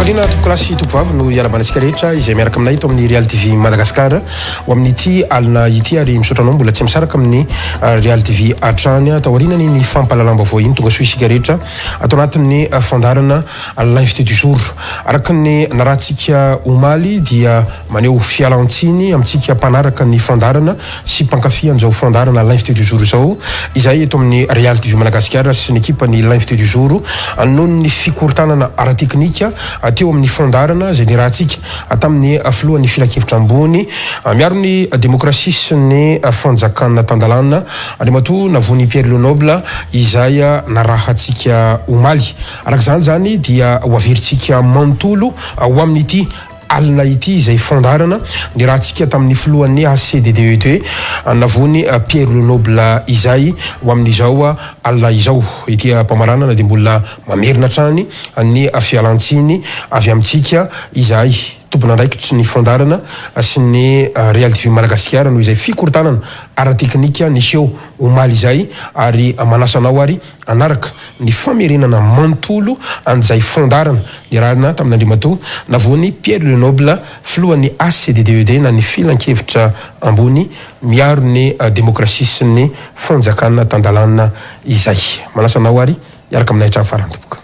Ankafaliana tompokolahy sy tompovavy no iarahabana antsika rehetra izay miaraka aminay eto amin'ny Real TV Madagascar ho amin'ity alina ity ary misaotra anao mbola tsy misaraka amin'ny Real TV hatrany taorianany ny fampahalalam-baovao iny. Tonga soa isika rehetra ato anatin'ny fandaharana L'invité du jour. Araka ny narahantsika omaly dia maneho fialantsiny amintsika mpanaraka ny fandaharana sy mpankafy an'izao fandaharana L'invité du jour izao izahay eto amin'ny Real TV Madagasikara sy ny ekipan'ny L'invité du jour noho ny fikorontanana ara-teknika teo amin'ny fandaharana izay niarahantsika tamin'ny filohan'ny Filankevitra ambony miaro ny demokrasia sy ny fanjakana tan-dalàna Andriamatoa Navony Pierre Lenoble izay narahantsika omaly. Araka izany izany dia ho averintsika manontolo ho amin'ity alina ity izay fandaharana niarahantsika tamin'ny filohan'ny HCDDED Navony Pierre Le Noble izay ho amin'izao alina izao. Ity am-pamaranana dia mbola mamerina hatrany ny fialantsiny avy amintsika izahay tompon'andraikitry ny fandaharana sy ny Real TV Madagasikara noho izay fikorontanana ara-teknika niseho omaly izay ary manasa anao ary Hanaraka ny famerenana manontolo an'izay fandaharana niarahana tamin'Andriamatoa Navony Pierre Le Noble, filohan'ny HCDDED na ny Filankevitra Ambony miaro ny Demokrasia sy ny Fanjakana tan-dalàna izay. Manasa anao ary hiaraka aminay hatramin'ny farany tompoko.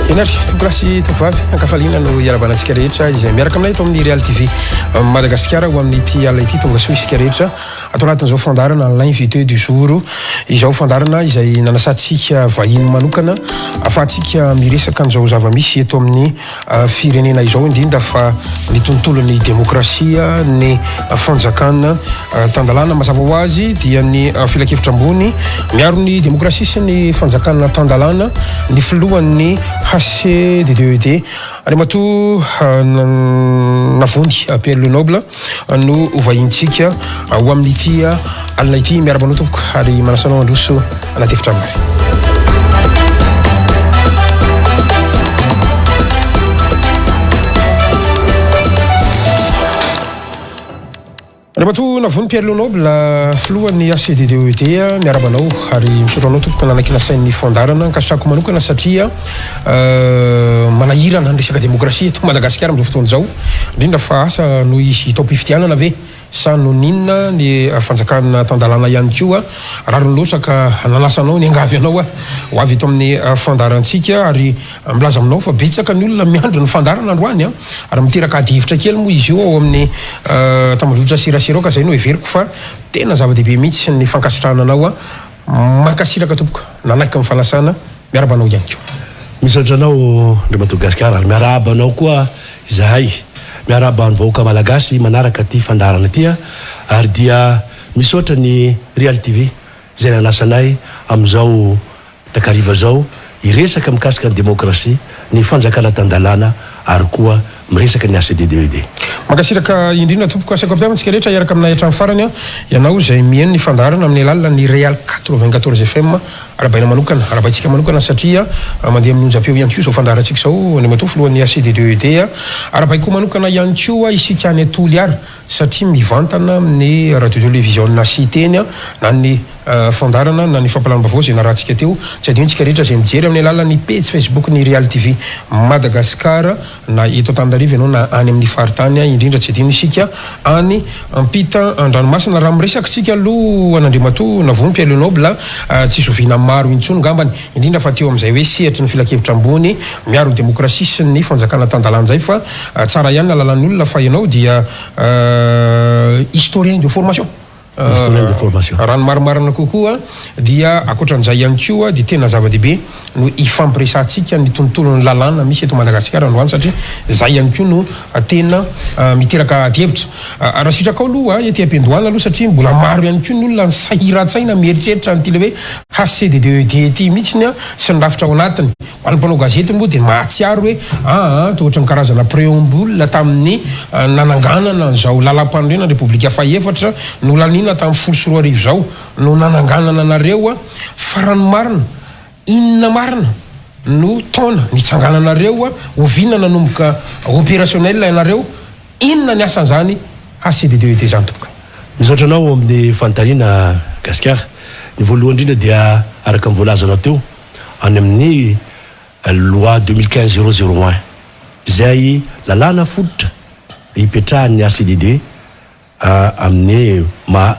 Eny ary, tompokolahy sy tompovavy, ankafaliana no iarabana antsika rehetra izay miaraka aminay eto amin'ny Real TV Madagasikara ho amin'ity alina ity. Tonga soa isika rehetra ato anatin'izao fandaharana L'invité du jour izao, fandaharana izay nanasantsika vahiny manokana ahafahantsika miresaka an'izao zava-misy eto amin'ny firenena izao, indrindra fa ny tontolon'ny demokrasia, ny fanjakana tan-dalàna. Mazava ho azy dia ny filankevitra ambony miaro ny demokrasia sy ny fanjakana tan-dalàna, ny filohan'ny HCDDED, Andriamatoa Navony Pierre Le Noble no ho vahintsika ho amin'ity alina ity. Miarahaba anao tompoko ary manasa anao handroso anaty efitrano. Andriamatoa Navony Pierre Le Noble, filohan'ny HCDDED, miarahaba anao ary misaotra anao tompoko nanaiky nasain'ny fandaharana. Ankasitrahako manokana satria manahirana ny resaka demokrasia eto Madagasikara amin'izao fotoana izao, indrindra fa asa noho izy taom-pifidianana ve sa noho ny inona, ny fanjakana tan-dalàna ihany koa. Rariny loatra ka nanasa anao, niangavy anao aho ho avy eto amin'ny fandaharantsika ary milaza aminao fa betsaka ny olona miandry ny fandaharana androany ary miteraka adihevitra kely moa izy io ao amin'ny tambajotra serasera ao ka izay no heveriko fa tena zava-dehibe mihitsy ny fankasitrahana anao. Mankasitraka tompoko nanaiky ny fanasana, miarahaba anao ihany koa. Misaotra anao Andriamatoa Gascar ary miarahaba anao koa izahay. Miarahaba ny vahoaka Malagasy manaraka ity fandaharana ity ary dia misaotra ny Real TV izay nanasa anay amin'izao takariva izao hiresaka mikasika ny demokrasia, ny fanjakana tan-dalàna ary koa miresaka ny HCDDED. Mankasitraka indrindra tompoko. Asaiko ampitaina antsika rehetra hiaraka aminay hatramin'ny farany ianao izay mihaino ny fandaharana amin'ny alalan'ny Real 94 FM. Arahabaina manokana, arahabaintsika manokana satria mandeha amin'ny onjam-peo ihany koa izao fandaharantsika izao Andriamatoa Filohan'ny HCDDED. Arahabaiko manokana ihany koa isika any Toliara satria mivantana amin'ny radio televiziona Siteny na ny fandaharana na ny fampahalalam-baovao izay narahantsika teo. Tsy adinontsika rehetra izay mijery amin'ny alalan'ny pejy Facebook ny Real TV Madagascar na eto Antananarivo ianao na any amin'ny faritany, indrindra tsy adino isika any ampita an-dranomasina. Raha miresaka isika aloha an'Andriamatoa Navony Pierre Le Noble, tsy zoviana maro intsony ngambany, indrindra fa teo amin'izay hoe sehatry ny filankevitra ambony miaro ny demokrasia sy ny fanjakana tan-dalàna izay fa tsara ihany ny halalan'ny olona fa ianao dia historien de formation. Historien de formation. Raha ny marimarina kokoa dia ankoatran'izay ihany koa dia tena zava-dehibe no hifampiresahantsika ny tontolon'ny lalàna misy eto Madagasikara androany satria izay ihany koa no tena miteraka adihevitra. Raha sitrakao aloha ety am-piandohana aloha satria mbola maro ihany koa ny olona nisahiran-tsaina mieritreritra an'ity ilay hoe HCDDED ity mihitsy sy ny rafitra ao anatiny. Ho an'ny mpanao gazety moa dia mahatsiaro hoe aa toa ohatran'ny karazana préambule tamin'ny nananganana an'izao lalampanorenana Repoblika fahefatra nolaniana tamin'ny 2010 izao no nananganana anareo fa raha ny marina inona marina? no taona nitsangananareo, oviana nanomboka opérationnel ianareo, inona ny asan'izany HCDDED izany tompoko? Misaotra anao amin'ny fanontaniana Gasikara. Ny voalohany indrindra dia araka ny voalazanao teo, any amin'ny loi 2015 001 izay lalàna fototra ipetrahan'ny HCDD amin'ny maha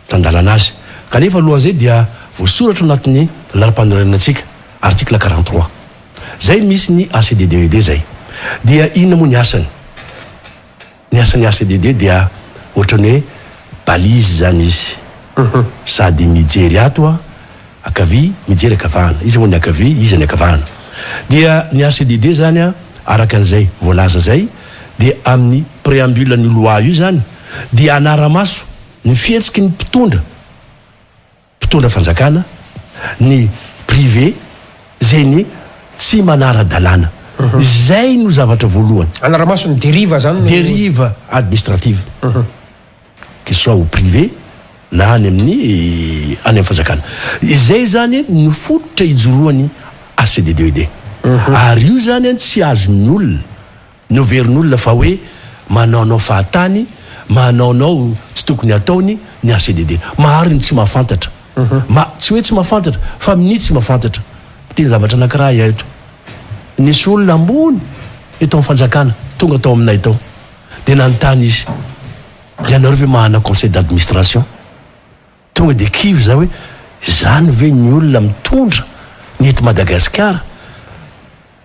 tan-dalàna azy. Kanefa alohan'izay dia voasoratra ao anatin'ny lalam-panorenantsika, article 43. Izay misy ny ACDDED izay. Dia inona moa ny asany? Ny asan'ny ACDD dia ohatran'ny hoe balise izany izy. Sady mijery ato ankavia, mijery ankavahana. Iza moa ny ankavia, iza ny ankavahana. Dia ny ACDD izany araka an'izay voalaza izay dia amin'ny préambule an'io loi io izany dia hanara-maso ny fihetsiky ny mpitondra, mpitondra fanjakana, ny privé, izay ny tsy manara-dalàna. Izay no zavatra voalohany. Hanara-maso ny dérive izany no. Dérive administrative. Que ce soit au privé na any amin'ny any amin'ny fanjakana. Izay izany no fototra ijoroan'ny ACDDED. Ary io izany tsy azon'ny olona Noheverin'olona fa hoe manaonao fahatany, manaonao tsy tokony hataony ny HCDD. Maro ny tsy mahafantatra. Ma, tsy hoe tsy mahafantatra, fa minia tsy mahafantatra. Miteny zavatra anankiray aho eto. Nisy olona ambony eto amin'ny fanjakana tonga tao aminay tao. Dia nanontany izy, ianareo ve manana conseil d'administration? Tonga dia kivy za hoe izany ve ny olona mitondra ny eto Madagasikara?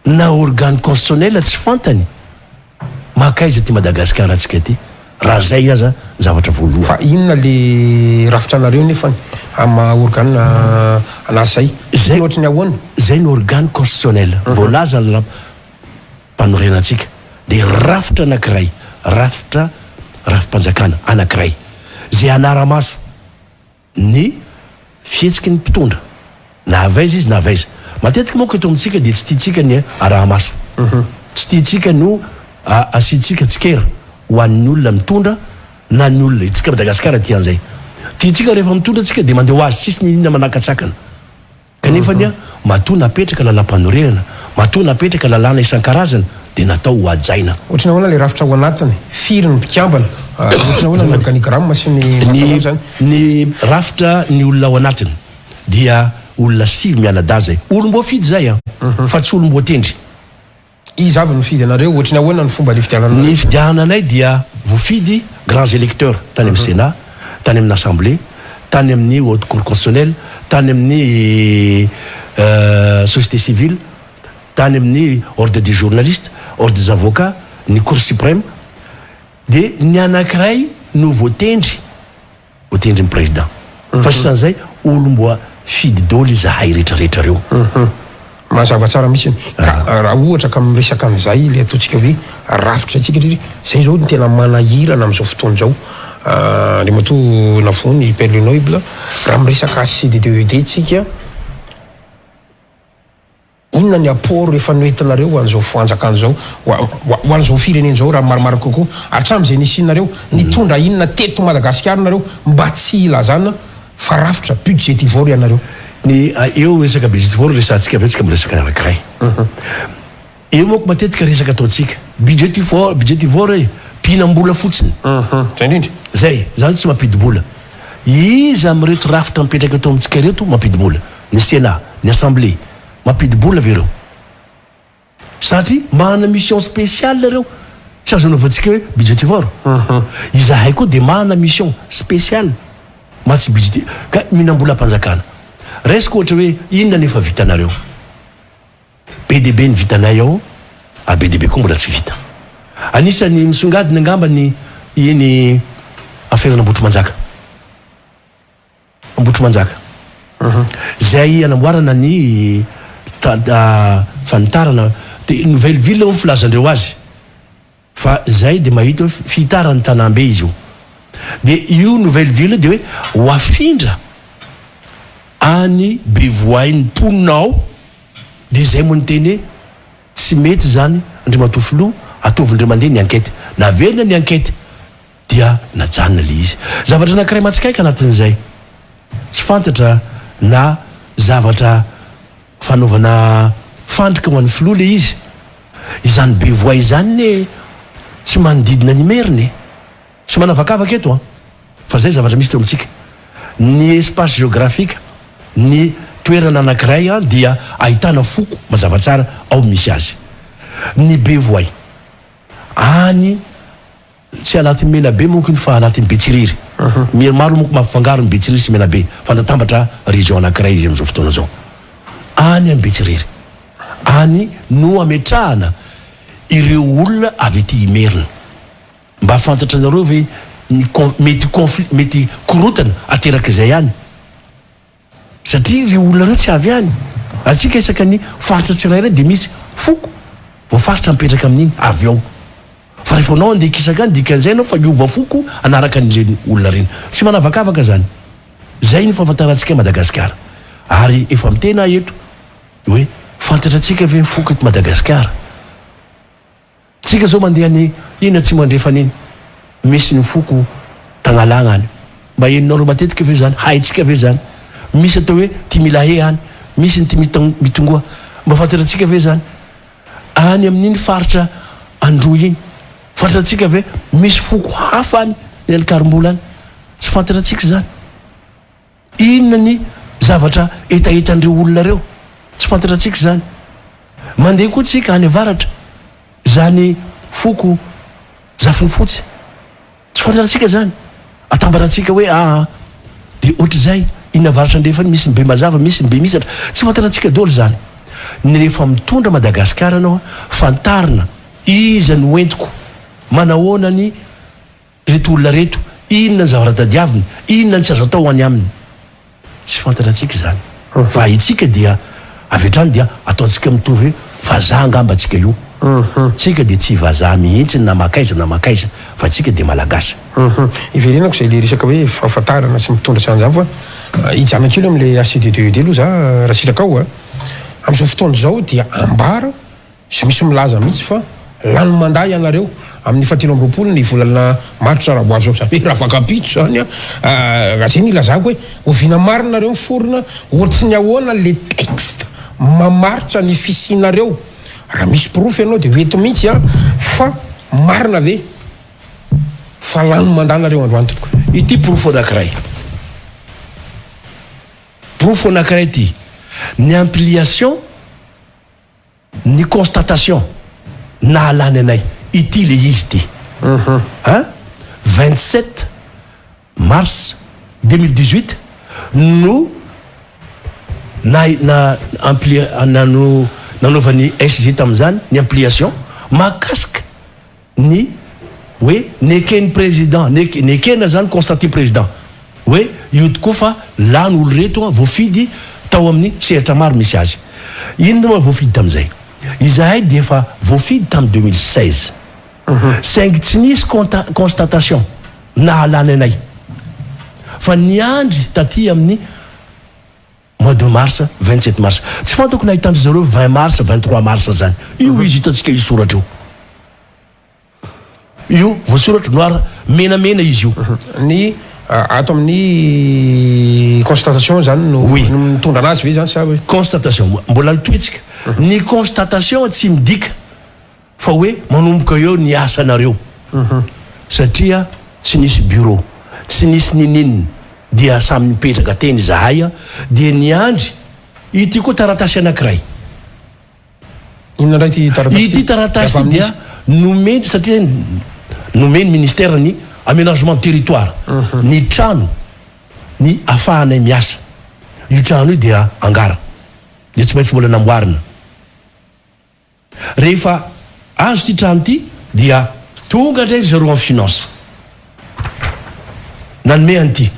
Na organe constitutionnel tsy fantany, mankaiza ity Madagascar antsika ity? Raha zay aza ny zavatra voalohany. Fa inona le rafitra anareo nefany amin'ny maha organe anazy zay? Zay Ohatry ny ahoana? Zay ny organe constitutionnel voalaza ny lalam-panorenantsika dia rafitra anakiray, rafitra rafi-panjakana anakiray zay hanara-maso ny fihetsiky ny mpitondra na avy aiza izy na avy aiza. Matetika manko eto amintsika dia tsy tiantsika ny araha-maso. Tsy tiantsika no asiantsika tsikera ho an'ny olona mitondra na ny olona, itsika Madagasikara tia an'izay. Tiantsika rehefa mitondra tsika dia mandeha ho azy tsisy n'inona manakatsakana. Kanefa anie matoa napetraka lalàmpanorenana, matoa napetraka lalàna isan-karazany dia natao ho hajaina. Ohatry ny ahoana ilay rafitra ao anatiny? Firy ny mpikambana? Ohatry ny ahoana ny organigramme sy ny maro samihafa izany? Ny rafitra ny olona ao anatiny dia olona sivy mianadahy izay. Olom-boafidy izay an! Fa tsy olom-boatendry. Iza avy no nifidy anareo? Ohatry ny ahoana ny fomba nifidianana anareo? Ny fidianana anay dia voafidy grands électeurs tany amin'ny Sénat, tany amin'ny Assemblée, tany amin'ny Haute Cour constitutionnelle, tany amin'ny société civile, tany amin'ny Ordre des journalistes, Ordre des avocats, ny Cour suprême. Dia ny anankiray no voatendry. Voatendrin'ny président. Fa sisan'izay olom-boafidy daholo izahay rehetra rehetra reo. Mazava tsara mihitsy. Ka raha ohatra ka miresaka an'izay ilay ataontsika hoe rafitra antsika satria izay izao no tena manahirana amin'izao fotoana izao Andriamatoa Navony Père Lenoble, raha miresaka HCDDED tsika, Inona ny apport efa noentinareo ho an'izao fanjakana izao, ho an'izao firenena izao raha ny marimarina kokoa? Hatramin'izay nisianareo, nitondra inona teto Madagasikara nareo mba tsy hilazana fa rafitra budgetivore ianareo? Ny eo resaka budgetivore resahantsika avy eo tsika miresaka ny anankiray. Eo manko matetika resaka ataontsika budgetivore, budgetivore e, mpihinam-bola fotsiny. Zay indrindra. Zay, zany tsy mampidi-bola. Iza amin'ireto rafitra mipetraka eto amintsika ireto mampidi-bola? Ny Sénat, ny Assemblée, mampidi-bola ve ireo? Satria manana mission spéciale ireo, tsy azo anaovantsika hoe budgetivore. Izahay koa dia manana mission spéciale, ma tsy budgeti-, ka mihinam-bolam-panjakana. Raisiko ohatra hoe inona no efa vitanareo? Be dia be ny vitanay ao ary be dia be koa mbola tsy vita. Anisan'ny misongadina angamba ny iny aferan'Ambohitrimanjaka. Ambohitrimanjaka. Izay anamboarana ny fanitarana dia nouvelle ville hono filazan-dreo azy. Fa zay dia mahita hoe fihitaran'ny tanàm-be izy io. Dia io nouvelle ville io dia hoe ho afindra any Bevoay ny mponina ao, dia zay moa niteny hoe tsy mety izany Andriamatoa Filoha, ataovy indray mandeha ny enquête. Naverina ny enquête dia najanona ilay izy. Zavatra anankiray mahatsikaiky anatin'izay, tsy fantatra na zavatra fanaovana. Fandrika ho an'ny filoha le izy. Izany Bevoay izany ne tsy manodidina an'Imerina e! Tsy manavakavaka eto an! Fa zay zavatra misy teo amintsika. Ny espace géographique, ny toerana anankiray an dia ahitana foko mazava tsara ao misy azy. Ny Bevoay any tsy anatin'i Menabe monko iny fa anatin'i Betsiriry. Maro monko mampifangaro ny Betsiriry sy Menabe fa natambatra région anankiray izy amin'izao fotoana izao. Any any Betsiriry any no ametrahana ireo olona avy aty Imerina. Mba fantatranareo ve ny mety conflit mety korotana aterak'izay any? Satria ireo olona ireo tsy avy any. Antsika isaka ny faritra tsirairay dia misy foko voafaritra mipetraka amin'iny avy ao. Fa rehefa anao andeha hikisaka any dikan'izay ianao fa hiova foko hanaraka an'ireny olona ireny. Tsy manavakavaka zany. Zay ny fahafantarantsika Madagasikara. Ary efa miteny aho eto hoe fantatrantsika ve ny foko eto Madagasikara? Tsika zao mandeha any iny atsimo andrefana iny misy ny foko tagnalagna any mba henonareo matetika ve zany haintsika ve zany misy atao hoe timilahe any misy ny timitongoa mba fantatratsika ve zany any amin'iny faritra androy iny fantatratsika ve misy foko hafa any ny any karimbola any tsy fantatratsika zany Inona ny zavatra hetahetan'ireo olona ireo? Tsy fantatratsika izany. Mandeha koa tsika any avaratra, izany foko Zafinifotsy. Tsy fantatratsika izany. Atambarantsika hoe aa dia ohatr'izay, iny avaratra andrefana iny misy ny Bemazava, misy ny Bemisatra. Tsy fantatratsika daholo izany. Ny rehefa mitondra Madagasikara ianao, fantarina iza no entiko, manahoana ny. Reto olona reto, inona ny zavatra tadiaviny, inona ny tsy azo atao any aminy. Tsy fantatratsika izany. Fa itsika dia avy hatrany dia ataontsika mitovy hoe vazaha angamba tsika io. Tsika dia tsy vazaha mihitsy na makaiza na makaiza fa tsika dia Malagasy. Hiverenako izay le resaka hoe fahafantarana sy mitondra sy an'izany fa hijanona kely amin'ilay ACD2ED aloha za raha sitrakao a. Amin'izao fotoana izao dia ambara Tsy misy milaza mihitsy fa lany mandat ianareo amin'ny fahatelo 23 ny volana martsa raha ho avy eo, izany hoe ravakampitso izany an! Raha izay no ilazako hoe oviana marina nareo miforona, ohatry ny ahoana le texte mamaritra ny fisianareo, raha misy porofo ianao dia ho eto mihitsy an! Fa marina ve fa lany mandat nareo androany tompoko? Ity porofo anankiray. Porofo anankiray ity. Ny ampliation. Ny constatation nahalany anay ity le izy ity an! 27 mars 2018 no na na amplia nano nanaovan'ny SG tamin'izany ny ampliation mahakasika ny hoe neken'ny président, nekena zany constater président hoe io tokoa fa lany olo reto voafidy tao amin'ny sehatra maro misy azy. Inona moa voafidy tamin'izay? Izahay dia efa voafidy tamin'ny 2016 saingy tsy nisy constatation nahalany anay fa niandry taty amin'ny Mois de mars, 27 mars. Tsy fantako na ahitan-dry zareo 20 mars, 23 mars zany. Io izy hitantsika io soratra io. Io voasoratra noir menamena izy io. Ny ato amin'ny constatation zany no Oui. no mitondra anazy ve zany sa hoe? Constatation, mbola hitohitsika. Ny constatation tsy midika fa hoe manomboka eo ny asanareo satria tsy nisy bureau, tsy nisy nininona dia samy nipetraka teny izahay dia niandry ity koa taratasy anankiray. Inona indray ity taratasy ity? Ity taratasy ity dia nomeny satria nomeny ministère ny aménagement territoire ny trano ny afahanay miasa. Io trano io dia angara dia tsy maintsy mbola namboarina. Rehefa azo ity trano ity dia tonga indray ry zareo en finance nanome an'ity.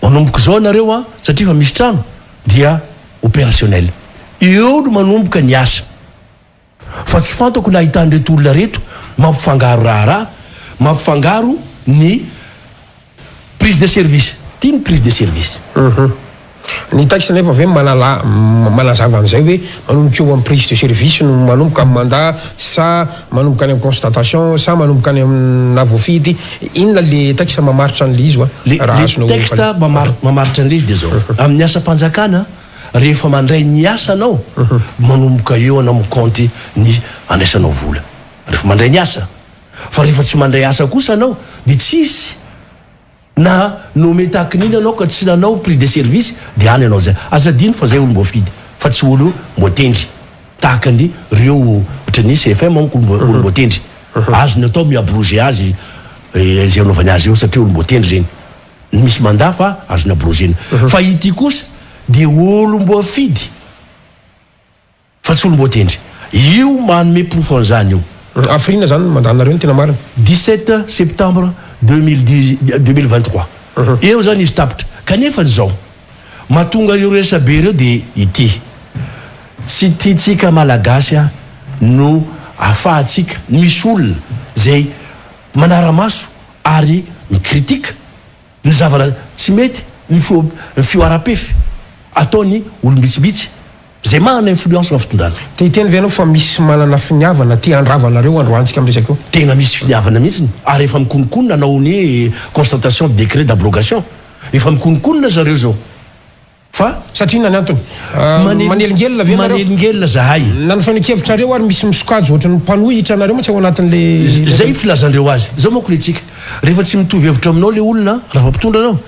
Manomboka izao ianareo an, satria efa misy trano dia opérationnel. Eo no manomboka ny asa. Fa tsy fantako ny ahitan'ireto olona ireto mampifangaro raharaha, mampifangaro ny. Prise de service, ty ny prise de service. Ny texte nefa ve manala manazava an'izay hoe manomboka eo amin'ny prise de service no manomboka amin'ny mandat sa manomboka any amin'ny constatation sa manomboka any amin'ny na voafidy? Inona le texte mamaritra an'le izy hoa Le raha le azonao texte valiana? mamaritra an'le izy dia zao, amin'ny asam-panjakana. Rehefa mandray ny asa anao, manomboka eo anao mi-compte ny andraisanao vola. Rehefa mandray ny asa. Fa rehefa tsy mandray asa kosa anao dia tsisy na nommé tahaky ny inona anao ka tsy nanao prix de service dia any anao zay. Aza adino fa zay olom-boafidy fa tsy olom-boatendry. Tahaka ny reo ohatran'ny CFM manko olom-boatendry. Azony atao mi-abroger azy izay anaovany azy eo satria olom-boatendry ireny. Misy mandat fa azony abrogena. Fa ity kosa dia olom-boafidy fa tsy olom-boatendry. Io manome porofo an'izany io. Hafiriana izany ny mandat-nareo ny tena marina? 17 septembre 2023 eo izany izy tapitra. Kanefa izao, mahatonga ireo resabe ireo dia ity, tsy tiantsika Malagasy no afahantsika, misy olona izay manara-maso ary mi-critique ny zavatra tsy mety, ny fihoaram-pefy ataon'ny olom-bitsivitsy izay manana influence amin'ny fitondrana. Te hiteny ve ianao fa misy manana finiavana te handrava anareo androantsika amin'ny resaka io? Tena misy finiavana mihitsy ary efa mikononkonona hanao ny constatation de décret d'abrogation. Efa mikononkonona zareo izao. Fa. Satria inona ny antony? Manelingelina ve nareo? Manelingelina zahay. Na ny fanehoan-kevitrareo ary misy misokajy ohatran'ny mpanohitra anareo mantsy ao anatin'le. Zay ny filazandreo azy. Zao manko le tsika, rehefa tsy mitovy hevitra aminao le olona raha vao mpitondra anao,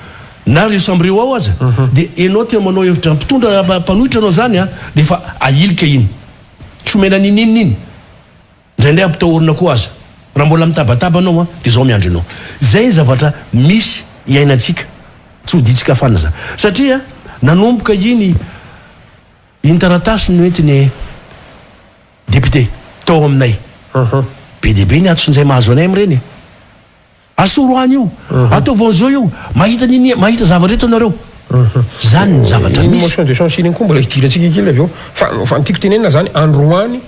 na reo samby reo ao aza, de enao te manao hevitra mpitondra mpanohitra anao zany an, de efa ahilika iny. Tsy omena ninininina iny. Indraindray ampitahorina koa aza. Raha mbola mitabataba anao an, dia zao miandry anao. Zay ny zavatra misy iainantsika. Tsy hodintsika fanina zany. Satria nanomboka iny iny taratasy noentiny député tao aminay. Be dia be ny antsonjay mahazo anay amin'ireny e. Asoro any io, ataovy an'izao io, mahita nini, mahita zavatra eto nareo. Zany ny zavatra misy. Iny motion de censure iny koa mbola hidirantsika kely avy eo. Fa fa ny tiako tenenina zany androany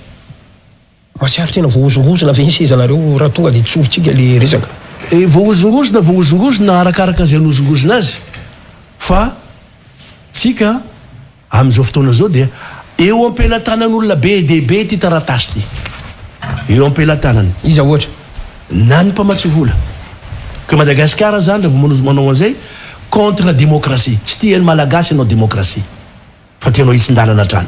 mahatsiaro tena voahozongozona ve ny sezanareo raha tonga de tsorintsika le resaka? E voahozongozona, voahozongozona arakaraka izay anozongozona azy fa tsika Amin'izao fotoana izao dia eo am-pelatanan'olona be dia be ity taratasy ity. Eo am-pelatanany. Iza ohatra? Na ny mpamatsy vola. Ka Madagasikara izany raha vao manozy manao an'izay, contre démocratie. Tsy tian'ny Malagasy hanao démocratie. Fa tianao hitsin-dalana hatrany.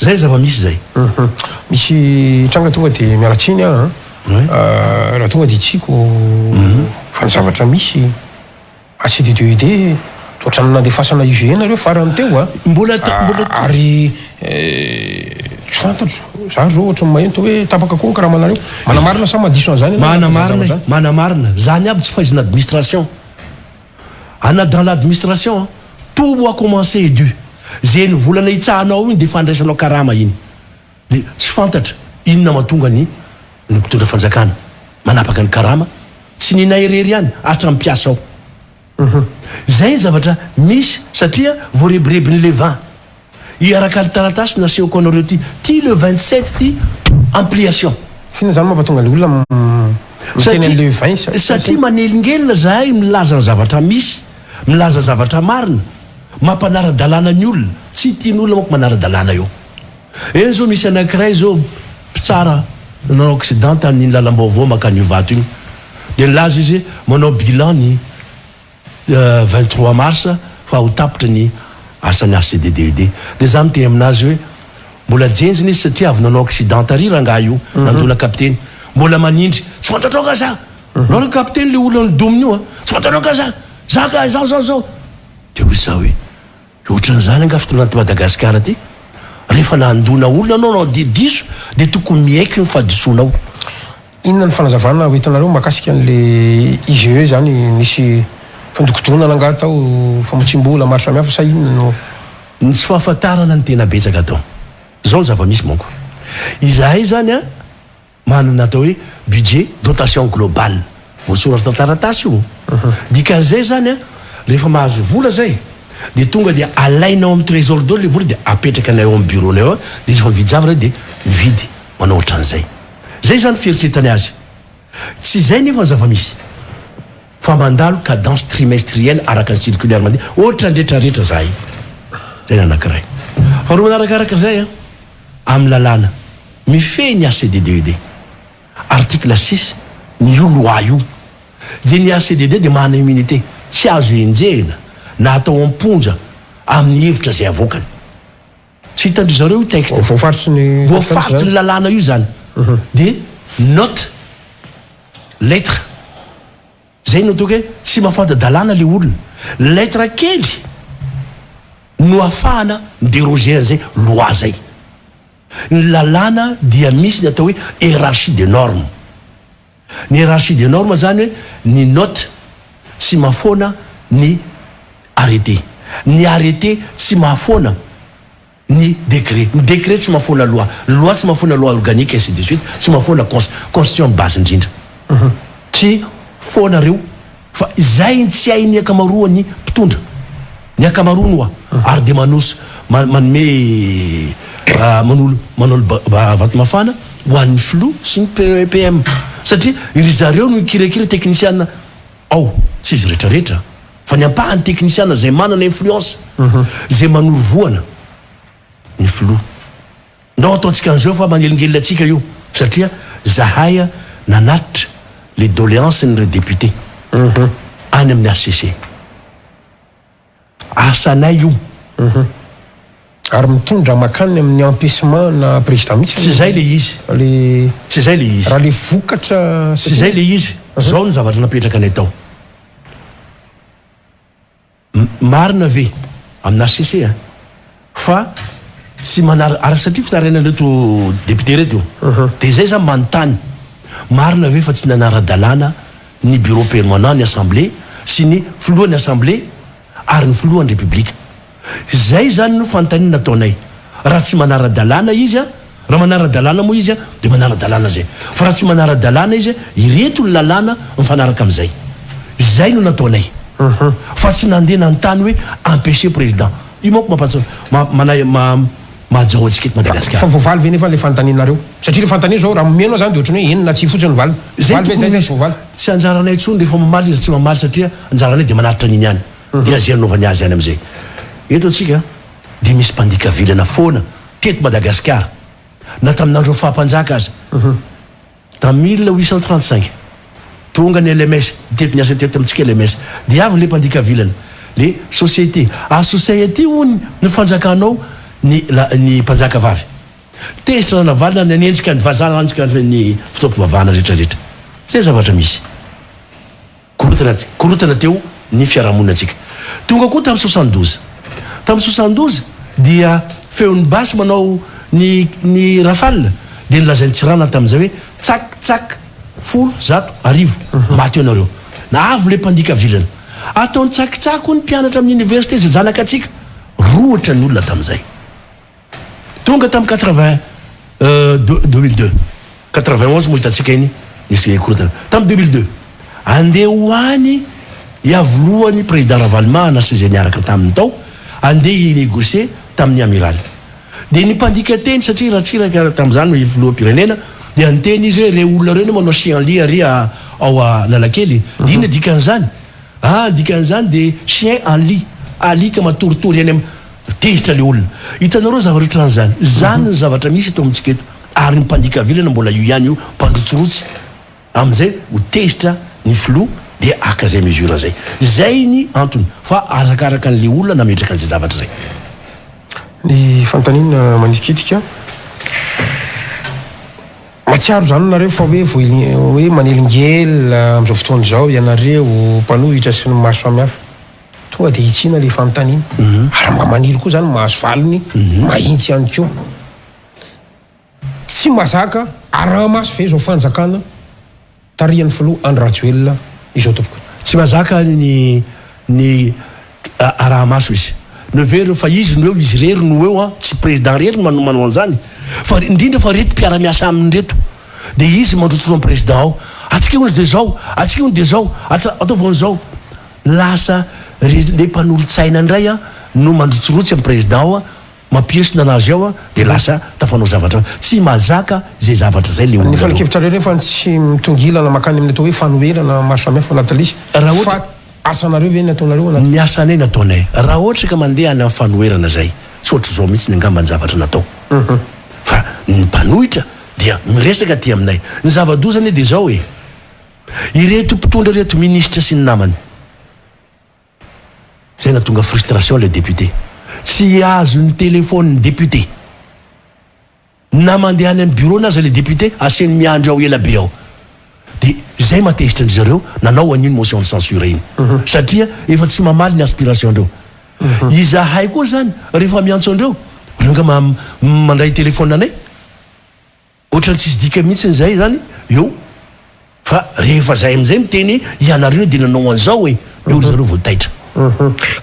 Zay zava-misy zay. Misy tranga tonga dia miala tsiny aho an, raha tonga dia tsiko fa ny zavatra misy HCDDED ohatran'ny nandefasana IGE nareo farany teo an, Mbola mbola ary tsy fantatro, za zao ohatran'ny maheno toa hoe tapaka koa ny karamanareo, manamarina sa mandiso an'izany ianao anatin'izany Manamarina e, zavatra izany? manamarina, zany aby tsy fahaizana administration. Ana dans l'administration an, tout mois commencé est dû. Ze ny volana itsahanao iny dia fandraisanao karama iny. Dia tsy fantatra inona mahatonga ny ny mpitondra fanjakana manapaka ny karama, tsy ny nay irery ihany, hatramin'ny mpiasa ao. Zay ny zavatra misy satria voarebirebin'ny le vin. Hiaraka ny taratasy nasehoko anareo ty, ty le 27 ty ampliation. F'inona zany mampatonga le olona miteny an'le 20? Satria manelingelina zahay milaza ny zavatra misy, milaza zavatra marina, mampanara-dalàna ny olona, tsy tian'olona manko manara-dalàna eo. Eny zao misy anakiray zao mpitsara nanao accident tamin'iny lalam-baovao makany Ivato iny, dia nilaza izy manao bilan ny 23 mars fa ho tapitra ny asan'ny HCDDED. Dia za miteny aminazy hoe mbola jenjina izy satria avy nanao accident tary rangahy io, nandona kapiteny. Mbola manindry, tsy fantatrao nga za? Nao le kapiteny le olona nodominy io a, tsy fantatrao nga za? Za ka zao zao zao. Dia hoy za hoe Ohatran'izany angaha fitondrana aty Madagasikara aty? Rehefa nandona olona anao nanao dihy diso dia tokony miaiky ny fahadisoanao. Inona ny fanazavana ho entinareo mahakasika an'le IGE zany? Nisy fandokodonana angaha tao, famotsiam-bola maro samihafa sa inona no. Ny tsy fahafantarana no tena betsaka tao. Zao ny zava-misy manko. Izahay zany an, Manana atao hoe budget dotation globale voasoratra taratasy io. Dikan'izay zany an, rehefa mahazo vola zay dia tonga dia alaina ao amin'ny trésor daholo le vola dia apetraka anay ao amin'ny bureau nay ao dia rehefa mividy zavatra dia mividy manao ohatran'izay. Zay zany fieritreretany azy. Tsy izay nefa ny zava-misy fa mandalo cadence trimestrielle araka ny circulaire mandeha ohatran'ny rehetra rehetra zahay. Zay ny anankiray. Faharoa manarakaraka izay an, amin'ny lalàna. Mifehy ny HCDDED. Article six ny io loi io. Dia ny HCDD dia manana immunité, tsy azo enjehina na atao am-ponja. amin'ny hevitra izay avoakany. Tsy hitan-dry zareo io texte io. Voafaritry ny Voafaritry ny lalàna io izany. Dia note, lettre. Izay no ataoko hoe tsy mahafanta-dalàna ilay olona. Lettre kely no ahafahana mi-deroger an'izay loi izay. Ny lalàna dia misy ny atao hoe hiérarchie des normes. Ny hiérarchie des normes zany hoe ny note tsy mahafoana ny arrêté, ny arrêté tsy mahafoana ny décret, ny décret tsy mahafoana loi, ny loi tsy mahafoana loi organique ainsi de suite, tsy mahafoana cons, constitution ny base indrindra. Tsy foana reo fa izay ny tsy hain'ny ankamaroan'ny mpitondra, ny ankamaroany hoa, ary dia manos, manome manolo manolo vatomafana ho an'ny filoha sy ny PM satria ry zareo no hikirakira teknisiana ao, tsy izy rehetra rehetra fa ny ampahany teknisiana izay manana influence, izay manoro vohana ny filoha. Ndao ataontsika an'izao fa manelingelina antsika io satria zahay nanatitra le doléance n'ireo député any amin'ny HCC. Asanay io. Ary mitondra makany amin'ny empêchement na président mihitsy. Tsy izay le izy. Le Tsy izay le izy. Raha le vokatra Tsy izay le izy. Zao ny zavatra napetraka anay tao. Marina ve amin'ny HCC a fa tsy manara ary satria fitarainan'ireto député ireto io dia izay za manontany marina ve fa tsy nanara-dalàna ny bureau permanent ny assemblée sy ny filohan'ny assemblée ary ny filohan'ny république Izay izany no fanontaniana nataonay. Raha tsy manara-dalàna izy an, raha manara-dalàna moa izy an, dia manara-dalàna izay. Fa raha tsy manara-dalàna izy an, ireto ny lalàna mifanaraka amin'izay. Izay no nataonay. Fa tsy nandeha nanontany hoe empêcher président. Io manko mampahatsiaro, manahy, mahajao antsika eto Madagasikara. Fa voavaly ve nefa ilay fanontanianareo? Satria ilay fanontaniana izao, raha omena izany dia ohatran'ny hoe eny na tsia fotsiny ny valiny. Izay Voavaly ve tokony izay ho sa tsy izy. voavaly? Tsy anjaranay intsony rehefa mamaly izy tsy mamaly satria anjaranay dia manatitra an'iny ihany. Dia zay anaovany azy any amizay. Eto antsika dia misy mpandika vilana foana teto Madagasikara na tamin'ny andron'ny faha mpanjaka aza. Tamin'ny 1835 tonga ny LMS teto niasa teto amintsika LMS dia avy le mpandika vilana le société a society hono ny fanjakanao ny ny mpanjaka vavy. Tezitra Ranavalona nanenjika ny vazaha nanenjika ny fotoam-pivavahana rehetra rehetra. Zay zavatra misy. Korontana korontana teo ny fiarahamonina antsika. Tonga koa tamin'ny 72. Tamin'ny 72 dia feon'ny basy manao ny ny rafale dia nolazain'i Tsiranana tamin'izay hoe tsak tsak folo, zato, arivo maty eo nareo. Na avy le mpandika vilana. Ataony tsakitsaky hoy ny mpianatra amin'ny université izay zanaka antsika. Rohotra ny olona tamin'izay. Tonga tamin'ny quatre-vingt 2002, 91 moa hitantsika iny nisy korontana. Tamin'ny 2002, andeha ho any Iavoloha ny Président Ravalomanana sy izay niaraka taminy tao, andeha hi-négocier tamin'ny Amiral. Dia ny mpandika teny, satria Ratsiraka tamin'izany no filoham-pirenena, dia niteny izy hoe ireo olona ireo anie manao chien lit ary ao Analakely. Dia inona dikan'izany? Ah, ny dikan'izany dia chien en lit, alika matoritory any am, tezitra le olona. Hitanareo zavatra otran'izany. Zany ny zavatra misy eto amintsika eto. Ary ny mpandika vilana mbola io ihany io, mpandrotsirotsy. Amin'izay ho tezitra ny filoha dia haka izay mesure zay. Zay ny antony. Fa arakaraka an'le olona nametraka an'izay zavatra zay. Ny fanontaniana manitikitika. Mahatsiaro izany nareo fa hoe voeli hoe manelingelina amin'izao fotoana izao ianareo mpanohitra sy ny maro samihafa. Tonga dia hitsiana ilay fanontaniana. Ary mba maniry koa izany mahazo valiny mahitsy ihany koa. Tsy mazaka araha-maso ve izao fanjakana tarihan'ny filoha Andry Rajoelina izao tompoko? Tsy mazaka ny ny araha-maso izy. Noheveriny fa izy no eo, izy irery no eo an, tsy président irery no manao an'izany fa indrindra fa reto mpiara-miasa aminy reto dia izy mandrotsy ny président ao, atsika hono dia zao, atsika hono dia zao, ataovy an'izao. Lasa ry le mpanolotsaina indray an no mandrotsirotsy amin'ny président ao an, Mampiesona anazy ao dia lasa tafanao zavatra tsy mazaka izay zavatra izay le Ny olona reo. fanekevitrareo refa tsy mitongilana makany amin'ny atao hoe fanoherana maro samihafa anaty lisy Raha ohatra. fa asanareo ve ny ataonareo anaty. Ny asanay nataonay. Raha ohatra ka mandeha any amin'ny fanoherana zay, tsy ohatr'izao mihitsy angamba ny zavatra natao. Fa ny mpanohitra dia miresaka aty aminay. Ny zava-doza anie dia izao e! Ireto mpitondra ireto, minisitra sy ny namany. Zay nahatonga frustration le député. Tsy azon'ny telefaonin'ny député. Na mandeha any amin'ny bureau-ny aza le député, asainy miandry ao ela be ao. Dia izay mahatezitra an-dry zareo nanao an'iny motion de censure iny. Satria efa tsy mamaly ny aspiration-dreo. Izahay koa izany rehefa miantso an-dreo, reo nga mandray téléphone anay? Ohatran'ny tsisy dikany mihitsy izay izany eo fa rehefa zay amin'izay miteny ianareo dia nanao an'izao e, eo ry zareo vao taitra.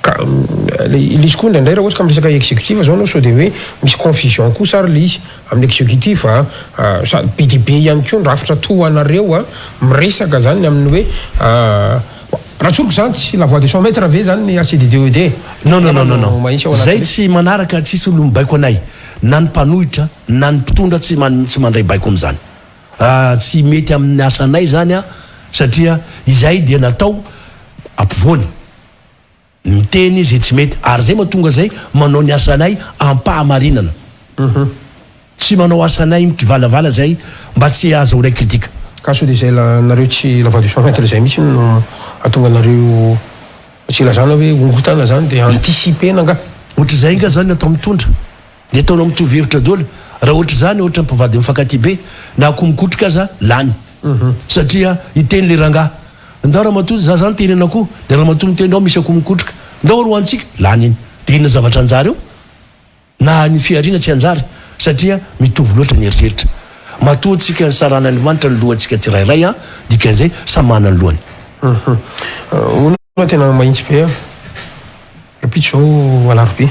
Ka le izy koa indraindray raha ohatra ka miresaka executif zao anao sao dia hoe misy confusion kosa ary le izy amin'ny executif a, sady be dia be ihany koa ny rafitra toa anareo a, miresaka zany amin'ny hoe raha tsoriko zany tsy la voix de son maitre ve zany ny HCDDED? Non non non non non, zay tsy manaraka tsisy olo mibaiko anay na ny mpanohitra Na ny mpitondra tsy tsy mandray baiko amin'izany. Tsy mety amin'ny asanay izany an, satria izahay dia natao ampovoany. Miteny izay tsy mety. Ary izay mahatonga izay manao ny asanay am-pahamarinana. Tsy manao asanay mikivalavala izay mba tsy ahazahoanay critique. Ka sao dia izay nareo tsy la voix du sans maitre izay mihitsy no hahatonga anareo tsy ilazana hoe ongotana izany dia anticiper-na angaha? Ohatr'izay angaha izany ny atao mitondra? Dia ataonao mitovy hevitra daholo. Raha ohatr'izany ohatra mpivady mifankatia be na akoho mikotrika aza lany. Satria hiteny le rangahy, ndao ramatoa za zany te hihinana akoho, dia ramatoa miteny ndao misy akoho mikotrika, ndao ary hohanintsika, lany iny. Dia inona zavatra hanjary eo? Na ny fihariana tsy hanjary satria mitovy loatra ny eritreritra. Matoa tsika nisaran'Andriamanitra ny lohantsika tsirairay an, dikan'izay samy manana ny lohany. Fa tena mahitsy be an! Rahampitso izao alarobia.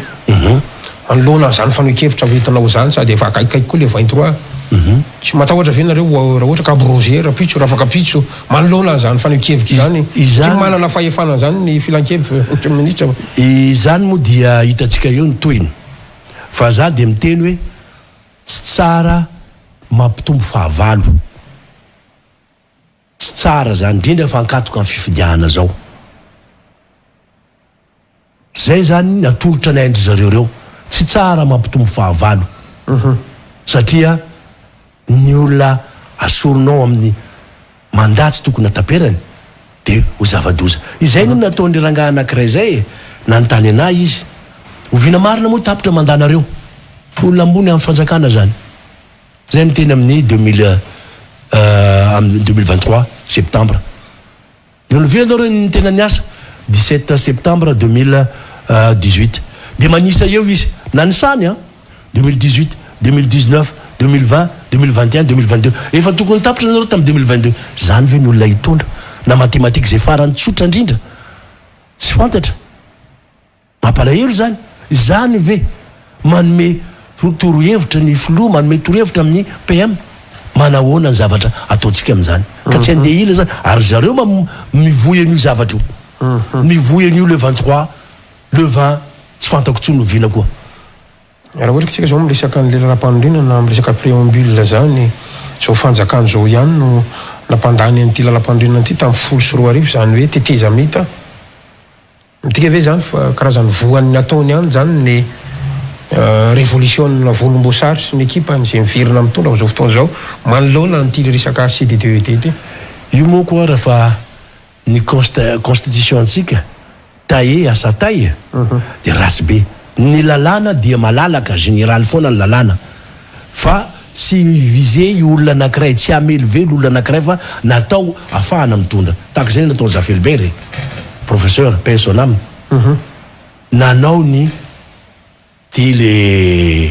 Manoloana an'izany fanehoan-kevitra hoentinao izany sady efa akaikikaiky koa le 23. Tsy matahotra ve nareo raha ohatra ka abrogé rahampitso, rafakampitso manoloana an'izany fanehoan-kevitra izany? Tsy manana fahefana an'izany ny filankevitry ny minisitra. Izany moa dia hitantsika eo ny tohiny. Fa za dia miteny hoe tsy tsara mampitombo fahavalo. Tsy tsara zany, indrindra fa ankatoka ny fifidianana zao. Zay zany ny atolotra ny ain-dry zareo reo. Tsy tsara mampitombo fahavalo. Satria ny olona asorinao amin'ny mandat tsy tokony hataperany dia ho zava-doza. Izay no nataon'ilay rangahy anankiray izay e! Nanontany anah izy. Oviana marina moa tapitra mandat-nareo? Olona ambony amin'ny fanjakana zany. Zay miteny amin'ny 2000 amin'ny 2023 septembre. Ny Olivier aloha ny tena niasa 17 septembre 2018. Dia manisa eo izy. Nanisany an! 2018, 2019, 2020, 2021, 2022. Efa tokony tapitra nareo tamin'ny 2022. Zany ve ny olona hitondra? Na mathématique zay farany tsotra indrindra tsy fantatra. Mampalahelo izany. Izany ve manome torohevitra ny filoha, manome torohevitra amin'ny PM? Manahoana ny zavatra ataontsika amin'izany? Ka tsy handeha ila izany. Ary ry zareo mba mivoy an'io zavatra io. Mivoy an'io le 23, le 20, tsy fantako intsony oviana koa. Raha ohatra ka isika izao miresaka an'ilay lalampanorenana, miresaka préambule izany, izao fanjakana izao ihany no nampandany an'ity lalampanorenana ity tamin'ny 2010, izany hoe tetezamita. Midika ve izany fa karazan'ny voan'ny nataony ihany izany ny revolisiona volomboasary sy ny ekipany izay miverina mitondra amin'izao fotoana izao manoloana an'ity resaka CDDED ity? Io moa koa ary fa ny constitution antsika taille à sa taille dia ratsy be. Ny lalàna dia malalaka, général foana ny lalàna fa tsy mi-viser io olona anakiray, tsy hamelively olona anakiray fa natao afahana mitondra. Tahaka izay ny nataon'i Zafy Albert e! Professeur, paix à son âme, nanao ny ty le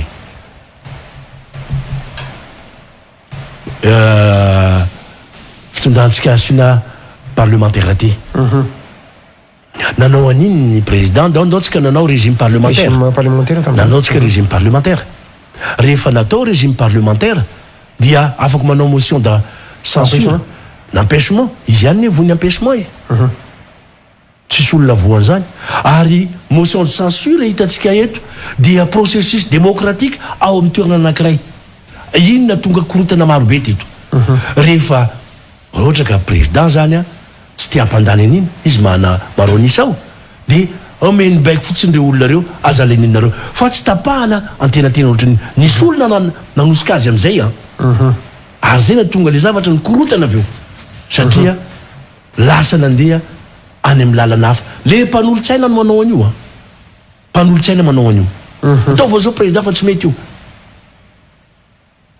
fitondrantsika asiana parlemantera ty. Nanao an'iny ny président, ndao ndao tsika nanao régime parlementaire. Régime parlementaire tamin'izay. Nanao tsika régime parlementaire. Rehefa natao régime parlementaire dia afaka manao motion de censure, n'empêchement. Izy ihany ne voan'ny empêchement e. Tsisy olona voan'izany. Ary motion de censure hitantsika eto dia processus démocratique ao amin'ny toerana anankiray. Iny nahatonga korontana marobe teto. Rehefa Raha ohatra ka président zany an, tsy te hampandany an'iny, izy mana maro an'isa ao, dia omeny baiko fotsiny ireo olona ireo, aza leninareo, fa tsy tapahana antenantena ohatran'iny. Nisy olona nanosika azy amin'izay an! Ary izay nahatonga ilay zavatra nikorontana avy eo, satria lasa nandeha any amin'ny lalana hafa. Le mpanolotsaina no manao an'io an! Mpanolotsaina manao an'io. Ataovy an'izao président fa tsy mety io.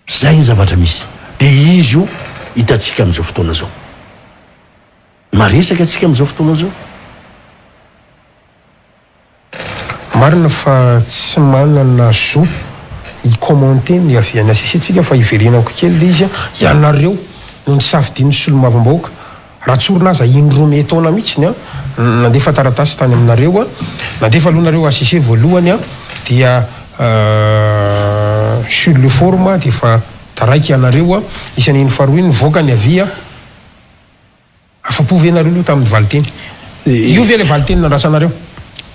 Zay ny zavatra misy. Dia izy io hitantsika amin'izao fotoana izao. Maresaka antsika amin'izao fotoana izao. Marina fa tsy manana zo hi-commenter ny avy any HCC tsika fa hiverenako kely le izy, ianareo no nisafidian'ny solombavambahoaka, raha tsorina aza indroa metaona mihitsy an, nandefa taratasy tany aminareo an, nandefa aloha nareo HCC voalohany an, dia sur le forme dia efa taraiky ianareo an, isan'iny faharoa iny nivoaka ny avis an. Afa-po ve nareo aloha tamin'ny valinteny? Io ve ilay valinteny nandrasanareo?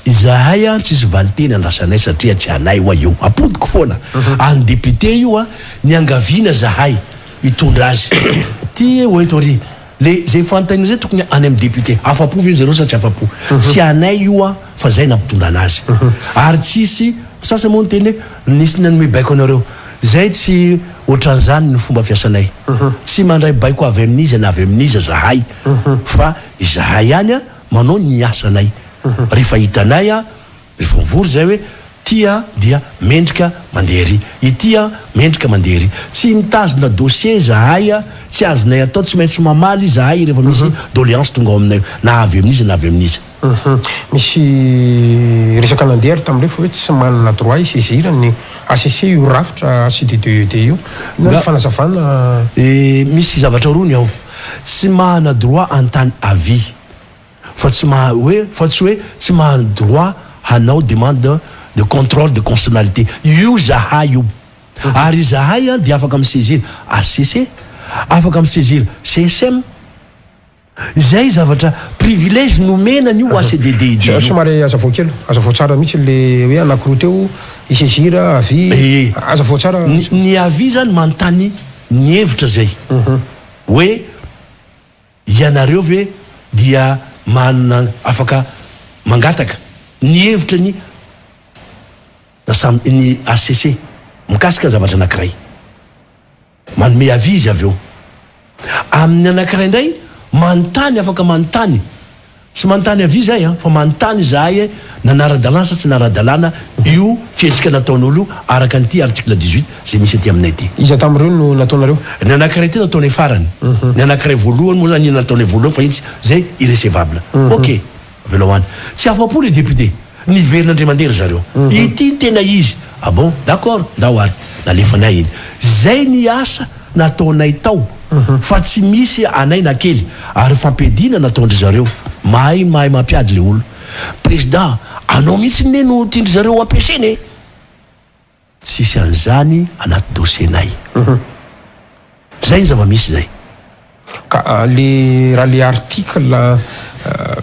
Izahay an tsisy valinteny andrasanay satria tsy anay hoa io. Apodiko foana. An'ny député io an, niangaviana zahay hitondra azy. Ty ho eto ary. Le zay fanontaniana zay tokony any amin'ny député. Afa-po ve zareo sa tsy afa-po? Tsy anay io an fa zay nampitondra anazy. Ary tsisy, sasany moa niteny hoe nisy nanome baiko anareo. Zay tsy otran'izany ny fomba fiasanay. Tsy mandray baiko avy amin'iza na avy amin'iza zahay fa izahay ihany manao ny asanay. Rehefa hitanay, rehefa mivory zahay hoe ity dia mendrika mandeha ery, ity mendrika mandeha ery. Tsy mitazona dossier zahay, tsy azonay atao, tsy maintsy mamaly izahay rehefa misy doléance tonga ao aminay na avy amin'iza na avy amin'iza. Misy resaka nandeha ary tamin'ireo fa hoe tsy manana droit hi-saisir ny HCC io rafitra HCDDED io. Inona ny fanazavana? Misy zavatra roa ny ao. Tsy manana droit hanontany avis fa tsy maha hoe fa tsy hoe tsy manana droit hanao demande de contrôle de constitutionnalité. Io izahay io. Ary izahay dia afaka mi-saisir HCC, afaka mi-saisir CSM. Izay zavatra privilège nomena an'io ACDDID io. Somary azavao kely, azavao tsara mihitsy le hoe anakiroa teo, hi-saisir, avis, azavao tsara. Ny avis zany manontany ny hevitra zay hoe ianareo ve dia manana afaka mangataka ny hevitra ny ny HCC mikasika zavatra anakiray. Manome avis izy avy eo. Amin'ny anankiray indray, manontany, afaka manontany. Tsy manontany avis izahay an, fa manontany izahay hoe nanara-dalàna sa tsy nara-dalàna io fihetsika nataon'olo io araka an'ity article 18 izay misy aty aminay ity. Iza tamin'ireo no nataonareo? Ny anankiray ity nataonay farany. Ny anankiray voalohany moa izany iny nataonay voalohany fa iny tsy, izay irrecevable. Ok. Avelao any. Tsy afa-po le député. Niverina indray mandeha ry zareo. Ity ny tena izy. Ah bon? D'accord, ndao ary. Nalefanay iny. Zay ny asa nataonay tao fa tsy misy anay na kely. Ary fampiadiana nataon-dry zareo. Mahay mahay mampiady le olona. Président, anao mihitsy ne no tian-dry zareo ho ampiasaina e! Tsisy an'izany anaty dossier-nay. Zay ny zava-misy zay. Ka le raha le article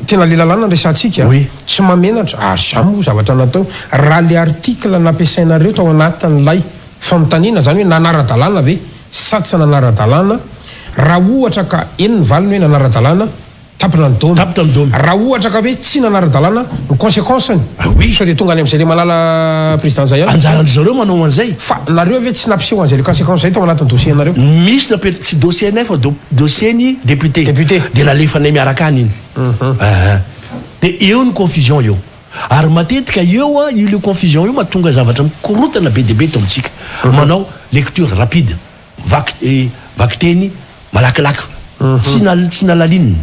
tena le lalàna resahantsika tsy mahamenatra ary za moa zavatra natao raha le article nampiasainareo tao anatin'ilay fanontaniana zany hoe nanara-dalàna ve sa tsy nanara-dalàna raha ohatra ka eny ny valiny hoe nanara-dalàna Tapitra ny domy. Tapitra ny domy. Raha ohatra ka hoe tsy nanara-dalàna, ny consequence-ny. Ah oui. Sao dia tonga any amin'izay le malala président zay any. Anjaran-dry zareo manao an'izay. Fa nareo ve tsy nampiseho an'izay le consequence zay tao anatin'ny dossier-nareo? Misy napetra, tsy dossier-nay fa dossier-ny député. Député. Dia nalefanay miaraka any iny. Aa. Dia eo ny confusion eo. Ary matetika eo an, io le confusion io mahatonga zavatra mikorontana be dia be eto amintsika. Manao lecture rapide. Vaky, vakiteny malakilaky, tsy tsy nalalinina.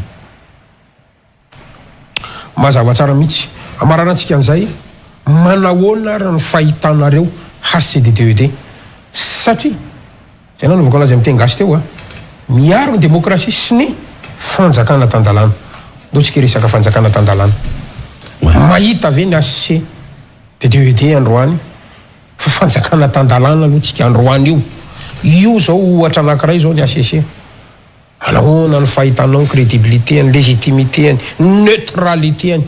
Mazava tsara mihitsy. Hamaranantsika an'izay, manahoana ary ny fahitanareo HCDDED? Satria, izay nanaovako anazy amin'ny teny gasy teo a, miaro ny demokrasia sy ny fanjakana tan-dalàna. Ndao tsika hiresaka fanjakana tan-dalàna. Mahita ve ny HCDDED androany Fa fanjakana tan-dalàna aloha tsika androany io. Io zao ohatra anankiray zao ny HCC. Anahoana ny fahitanao ny crédibilité-ny, légitimité-ny, neutralité-ny.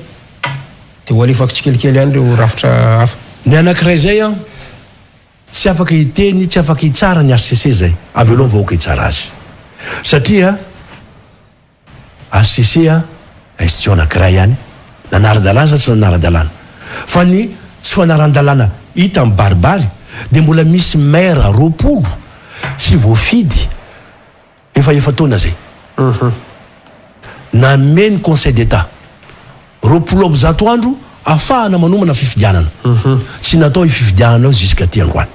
Dia ho alefako tsikelikely any ireo rafitra hafa. Ny anankiray zay an, tsy afaka hiteny, tsy afaka hitsara ny HCC zay. Avelao ny vahoaka hitsara azy. Satria. HCC a, institution anakiray ihany, nanara-dalàna sa tsy nanara-dalàna? Fa ny tsy fanaran-dalàna hita mibaribary dia mbola misy maire 20 tsy voafidy efa efa-taona zay. Nanome ny conseil d'Etat 120 andro. afahana manomana fifidianana. Tsy natao io fifidianana io jusqu'aty androany.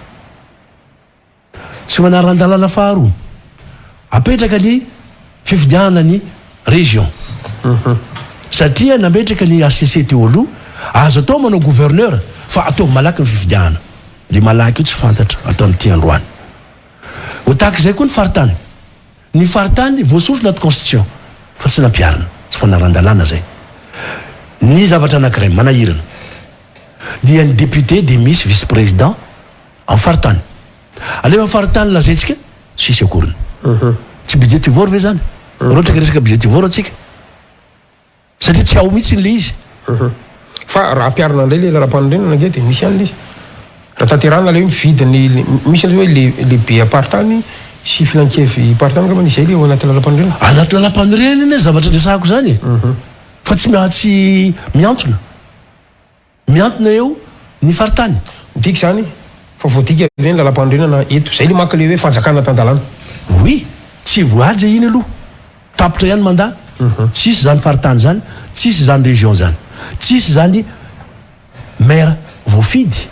Tsy manaran-dalàna faharoa, apetraka ny fifidianana ny région. Satria nametraka ny HCC teo aloha, azo atao manao gouverneur fa ataovy malaky ny fifidianana. Le malaky io tsy fantatra hatramin'ity androany. Ho tahaka izay koa ny faritany. Ny faritany voasoritra anaty constitution fa tsy nampiharina. Tsy fanaran-dalàna izay. Ny zavatra anankiray manahirana dia ny député dia misy vice président amin'ny faritany. Alefa faritany lazaintsika tsisy akoriny. Tsy budgetivore ve zany? Raha ohatra ka resaka budgetivore antsika. Satria tsy ao mihitsy le izy. Fa raha ampiharina indray le lalam-panorenana ange dia misy ihany le izy. Raha tanterahina le hoe mividy ny misy le hoe lehibe am-paritany sy filankevim-paritany angambany izay le ao anaty lalam-panorenana. Anaty lalam-panorenana anie zavatra resahako zany e. Fa tsy tsy mihantona. Mihantona eo ny faritany. Midika izany fa voadika ve ny lalampanorenana eto? Izay le manko le hoe fanjakana tan-dalàna. Oui, tsy voahaja iny aloha. Tapitra ihany mandat. Tsisy izany faritany izany, tsisy izany région izany. Tsisy izany maire voafidy.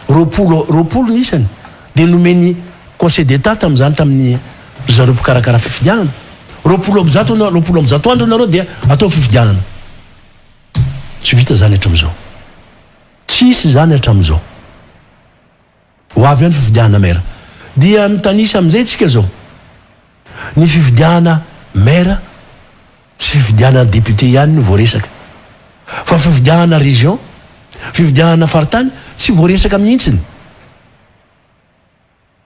20, 20 ny isany dia nomen'ny Conseil d'Etat tamin'izany tamin'ny ry zareo mpikarakara fifidianana. 120, 120 andro nareo dia atao fifidianana. Tsy vita izany hatramin'izao. Tsy hisy izany hatramin'izao. Ho avy ihany fifidianana maire. Dia mitanisa amin'izay isika izao. Ny fifidianana maire sy fifidianana député ihany no voaresaka. Fa fifidianana région, fifidianana faritany tsy voaresaka mihitsiny.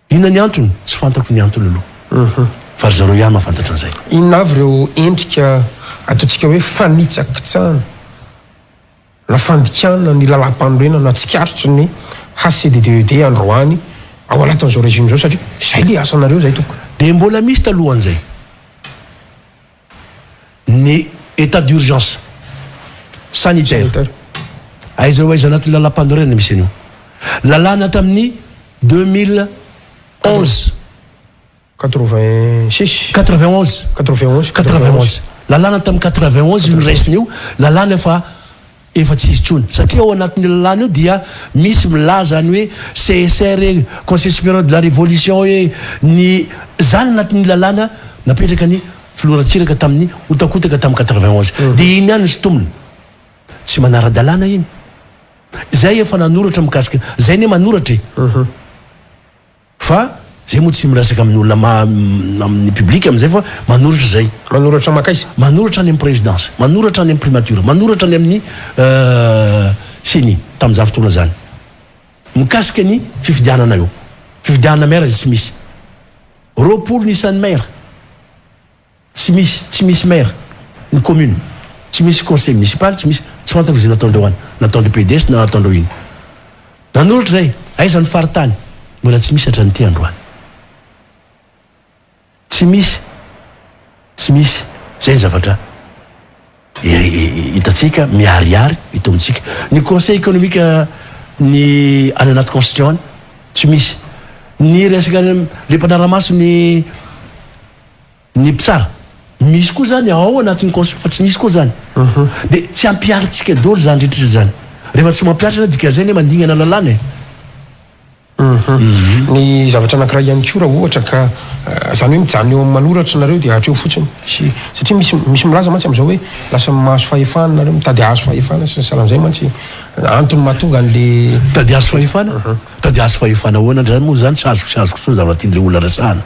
Inona ny antony? Tsy fantako ny antony aloha. Fa ry zareo ihany mahafantatra an'izay. Inona avy ireo endrika ataontsika hoe fanitsakitsahana na fandikana ny lalàmpanorenana tsikaritry ny HCDDED androany ao anatin'izao régime izao satria izay ilay asanareo izay tompoko. Dia mbola misy talohan'izay. Ny état d'urgence sanitaire. Aiza ho aiza anatin'ny lalàmpanorenana misy an'io? Lalàna tamin'ny 2011. 86. 91. 91. 91. Lalàna tamin'ny 91 io noraisina io, lalàna efa efa tsy izy intsony. Satria ao anatin'io lalàna io dia misy milaza ny hoe CSR e, Conseil Supérieur de la Révolution e, ny zany anatin'ny lalàna napetraka ny Filoha Ratsiraka tamin'ny hotakotaka tamin'ny 91. Dia iny ihany no sintomina. Tsy manara-dalàna iny. Zay efa nanoratra mikasika, zay anie manoratra e. Fa zay moa tsy miresaka amin'ny olona ma amin'ny public amin'izay fa manoratra zay. Manoratra mankaiza? Manoratra any amin'ny présidence, manoratra any amin'ny primature, manoratra any amin'ny ceni tamin'izany fotoana izany. Mikasika ny fifidianana io. Fifidianana maire izay tsy misy. 20 ny isan'ny maire. Tsy misy, tsy misy maire ny commune, tsy misy conseil municipal, tsy misy, tsy fantako izay nataondreo any, nataondreo PDS na nataondreo ino. Nanoratra izay, aiza ny faritany? Mbola tsy misy hatramin'ity androany. Tsy misy, tsy misy, izay ny zavatra hitantsika miharihary eto amintsika. Ny conseil économique ny any anaty constitution any, tsy misy. Ny resaka le mpanara-maso ny. Ny mpitsara. Misy koa zany ao anatin'ny constitution fa tsy misy koa zany. De tsy ampiharintsika daholo zany rehetra zany. Rehefa tsy mampihatra ianao dikan'izay anie mandingana lalàna e. Ny zavatra anankiray ihany koa raha ohatra ka zany hoe mijanona eo amin'ny manoratra nareo dia hatreo fotsiny sy satria misy misy milaza mantsy amin'izao hoe lasa mahazo fahefana nareo mitady hahazo fahefana sy ny sahala amin'izay mantsy antony mahatonga an'le Mitady hahazo fahefana? Mitady hahazo fahefana ahoana ndray moa zany tsy azoko tsy azoko intsony zavatra tian'le olona resahana.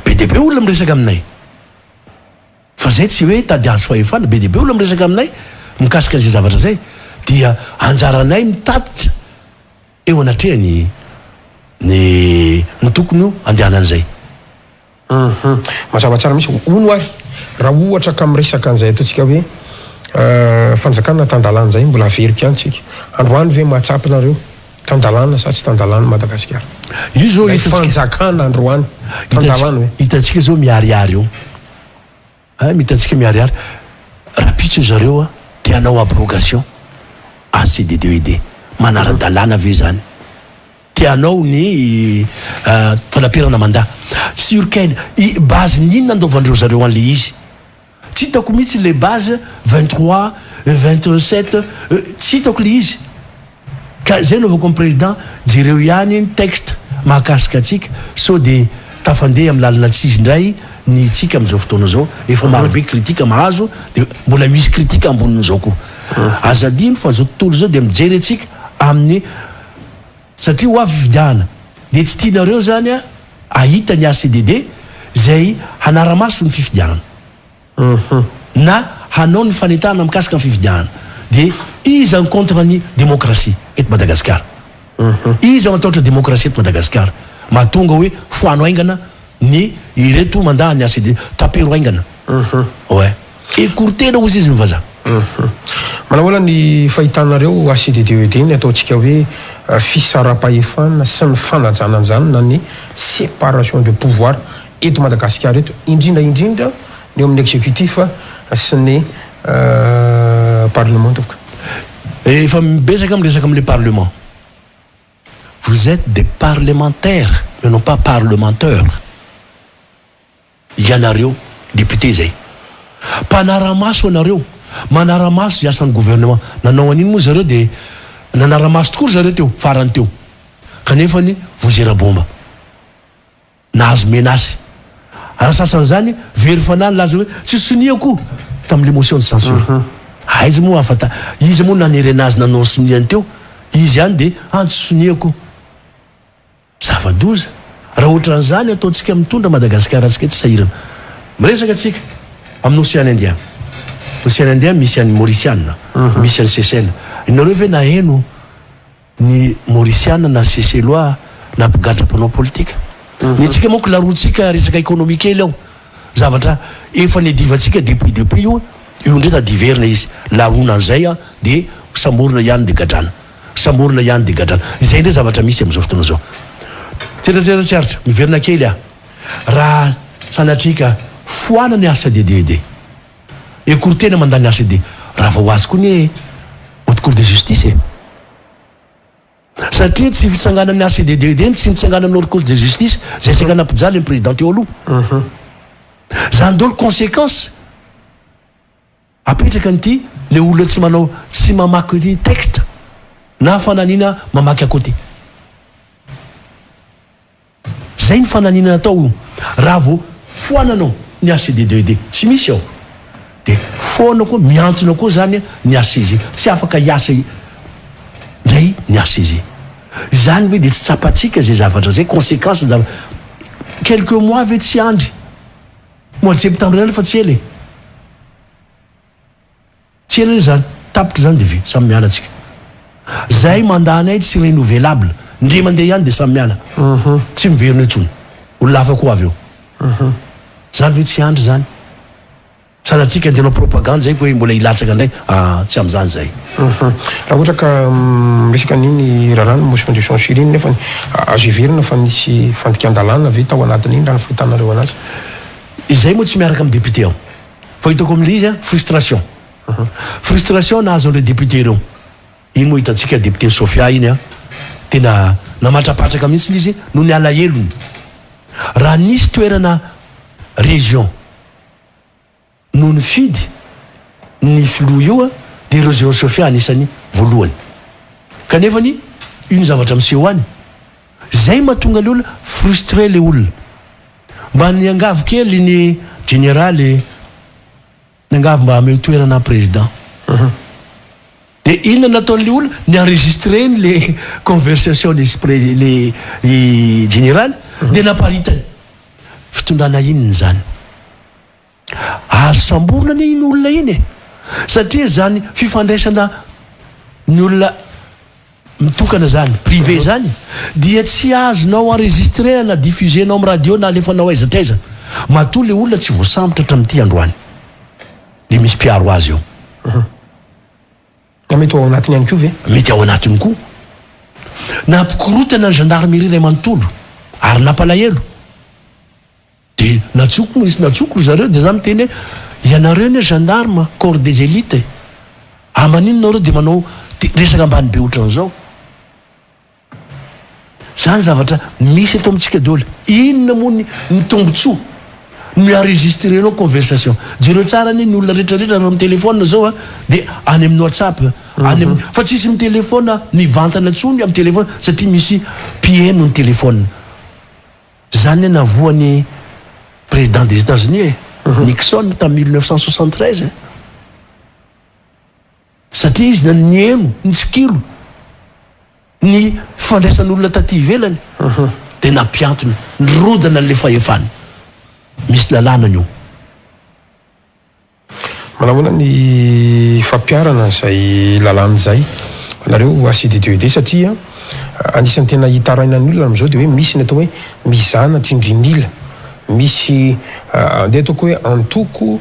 Be dia be olona miresaka aminay. Fa zay tsy hoe tady hahazo fahefana, be dia be olona miresaka aminay mikasika an'izay zavatra izay. Dia anjaranay mitatitra eo anatrehany ny ny tokony ho andehanan'izay. Hum. Mazava tsara mihitsy. Hono ary, raha ohatra ka miresaka an'izay ataontsika hoe fanjakana tan-dalàna izay, mbola averiko ihany tsika. Androany ve mahatsapa nareo Tan-dalàna sa tsy tan-dalàna Madagasikara? Io zao Ilay hitantsika. fanjakana androany, tan-dalàna ve? Hitantsika zao miharihary eo. Hein, hitantsika miharihary. Rapitso zareo a, te hanao abrogation ACDDED. Manara-dalàna ve zany? Te hanao ny fanaperana mandat. Sur quelle base-ny inona andaovandreo zareo an'le izy? Tsy hitako mihitsy le base 23, 27, tsy hitako le izy. Ka zay anaovako am président, jereo ihany ny texte mahakasika antsika sao de tafandeha am lalana tsy izy indray ny tsika amzao fotoana zao. Efa maro be critique mahazo de mbola misy critique ambonin'izao koa. Aza adino fa zao tontolo zao de mijery antsika amin'ny satria ho avy fifidianana de tsy tianareo zany ahita ny HCDD zay hanaramaso ny fifidianana. na hanao ny fanentanana mikasika ny fifidianana dia iza no contre ny demokrasia eto Madagasikara? Iza matahotra demokrasia eto Madagasikara? Mahatonga hoe foano haingana ny ireto mandat ny HCD, tapero haingana. Ouais. Écourtena hozy izy ny vazaha. Manahoana ny fahitanareo HCDDED ny ataontsika hoe fisaraham-pahefana sy ny fanajana an'izany na ny séparation de pouvoir eto Madagasikara eto, indrindra indrindra ny eo amin'ny executif sy ny parlement tompoko. Efa betsaka miresaka amin'ilay parlement. Vous etes des parlementaires mais non pas parlementeurs. Ianareo député izay. Mpanara-maso anareo, manara-maso izay asan'ny gouvernement. Nanao an'iny moa zareo dia nanara-maso tokoa ry zareo teo farany teo. Kanefany voazera bomba. Nahazo menace. Ary sasany zany very fanahy nilaza hoe tsy soniako tamin'le motion de censure. Aiza moa afata iza moa nanerena azy nanao soniany teo? Izy ihany dia an tsy soniako. Zava-doza. Raha ohatran'izany ataontsika mitondra Madagasikara antsika tsy sahirana. Miresaka tsika amin'ny Ocean Indien. Ocean Indien misy an'i Mauritiana, misy an'i Seychelles. Nareo ve naheno Ny Maurisiana na Seychellois nampigadra mpanao politika. Ny antsika manko laroantsika resaka économie kely ao. Zavatra efa niadivantsika depuis depuis io, io indray tady hiverina izy. Laroana an'izay an, dia samborina ihany dia gadrana. Samborina ihany dia gadrana. Izay indray zavatra misy amin'izao fotoana izao. Tseratsera tsy aritra. Miverina kely aho. Raha sanatria ka foanana ny HCDDED. Écourter-na mandany HCD. Rava ho azy koa anie Haute Cour de Justice e. Satria tsy fitsanganan'ny HCDDED ny tsy nitsanganan'ny Haute Cour de Justice izay saika nampijaly ny président teo aloha. Zany daholo conséquence apetraka an'ity le olona tsy manao tsy mamaky texte na fananiana mamaky à côté. Zay ny fananiana natao io. Raha vao foananao ny HCDDED tsy misy ao dia foana koa, miantona koa zany ny HCJ. Tsy afaka hiasa indray ny HCJ. Izany ve dia tsy tsapantsika zay zavatra zay, consequence ny zavatra. Quelques mois ve tsy andry? Mois de septembre ihany fa tsy ela e. Tsy ela izany, tapitra izany dia vita, samy miala tsika. Zay mandat anay tsy renouvelable, ndre mandeha ihany dia samy miala. Tsy miverina eo intsony. Olona hafa koa avy eo. Zany ve tsy andry zany? Sanatria ka andeha hanao propagande zay koa mbola hilatsaka indray, ah tsy amin'izany zay. Raha ohatra ka miresaka an'iny raharaha ny motion de censure iny nefany azo heverina fa nisy fandikan-dalàna ve tao anatin'iny raha ny fahitanareo anazy? Izay moa tsy miaraka amin'ny député ao. Fa hitako amin'ilay izy an, frustration. Frustration nahazo an'ireo député ireo. Iny moa hitantsika député Sofia iny an, tena namatrapatraka mihitsy izy noho ny alahelony. Raha nisy toerana région no nifidy ny filoha io an, dia région Sofia anisany voalohany. Kanefany io ny zavatra miseho any. Zay mahatonga le olona frustré le olona. Mba niangavy kely ny jeneraly niangavy mba hameo toerana président. De inona nataon'le olona? Ni enregistreny le conversation nisy pré le i jeneraly de naparitany. Fitondrana inona zany? Azo samborina anie iny olona iny e! Satria izany fifandraisana ny olona mitokana zany, privé zany, dia tsy azonao enregistrer na diffuser-nao amin'ny radio na alefanao aiza hatraiza. Matoa le olona tsy voasambotra hatramin'ity androany dia misy mpiaro azy eo. Na mety ho ao anatiny ihany koa ve? Mety ao anatiny koa. Nampikorontana ny gendarmerie iray manontolo ary nampalahelo. Dia najoko moa izy najoko ry zareo dia za miteny hoe ianareo anie gendarme corps des élites e! Ah maninona nareo dia manao resaka ambany be otran'izao? Zany zavatra misy eto amintsika daholo. Inona moa ny ny tombotsoa? Mi-enregistrer-nao conversation. Jereo tsara anie ny olona rehetra rehetra rehefa mi-telephone zao a, dia any amin'ny WhatsApp, any amin'ny, fa tsisy mi-telephone mivantana intsony amin'ny telephone satria misy mpiheno ny telephone. Zany anie navoan'ny président des Etats-Unis e, Nixon tamin'ny 1973 e. Satria izy na niheno, nitsikilo. Ny fifandraisan'olona taty ivelany dia nampiantona, nirodana an'ilay fahefana. Misy lalàna an'io. Manahoana ny fampiharana izay lalàna izay anareo HCDDED satria anisan'ny tena itarainan'ny olona amin'izao dia hoe misy ny atao hoe mizana tsindrin'ila, misy andeha ataoko hoe antoko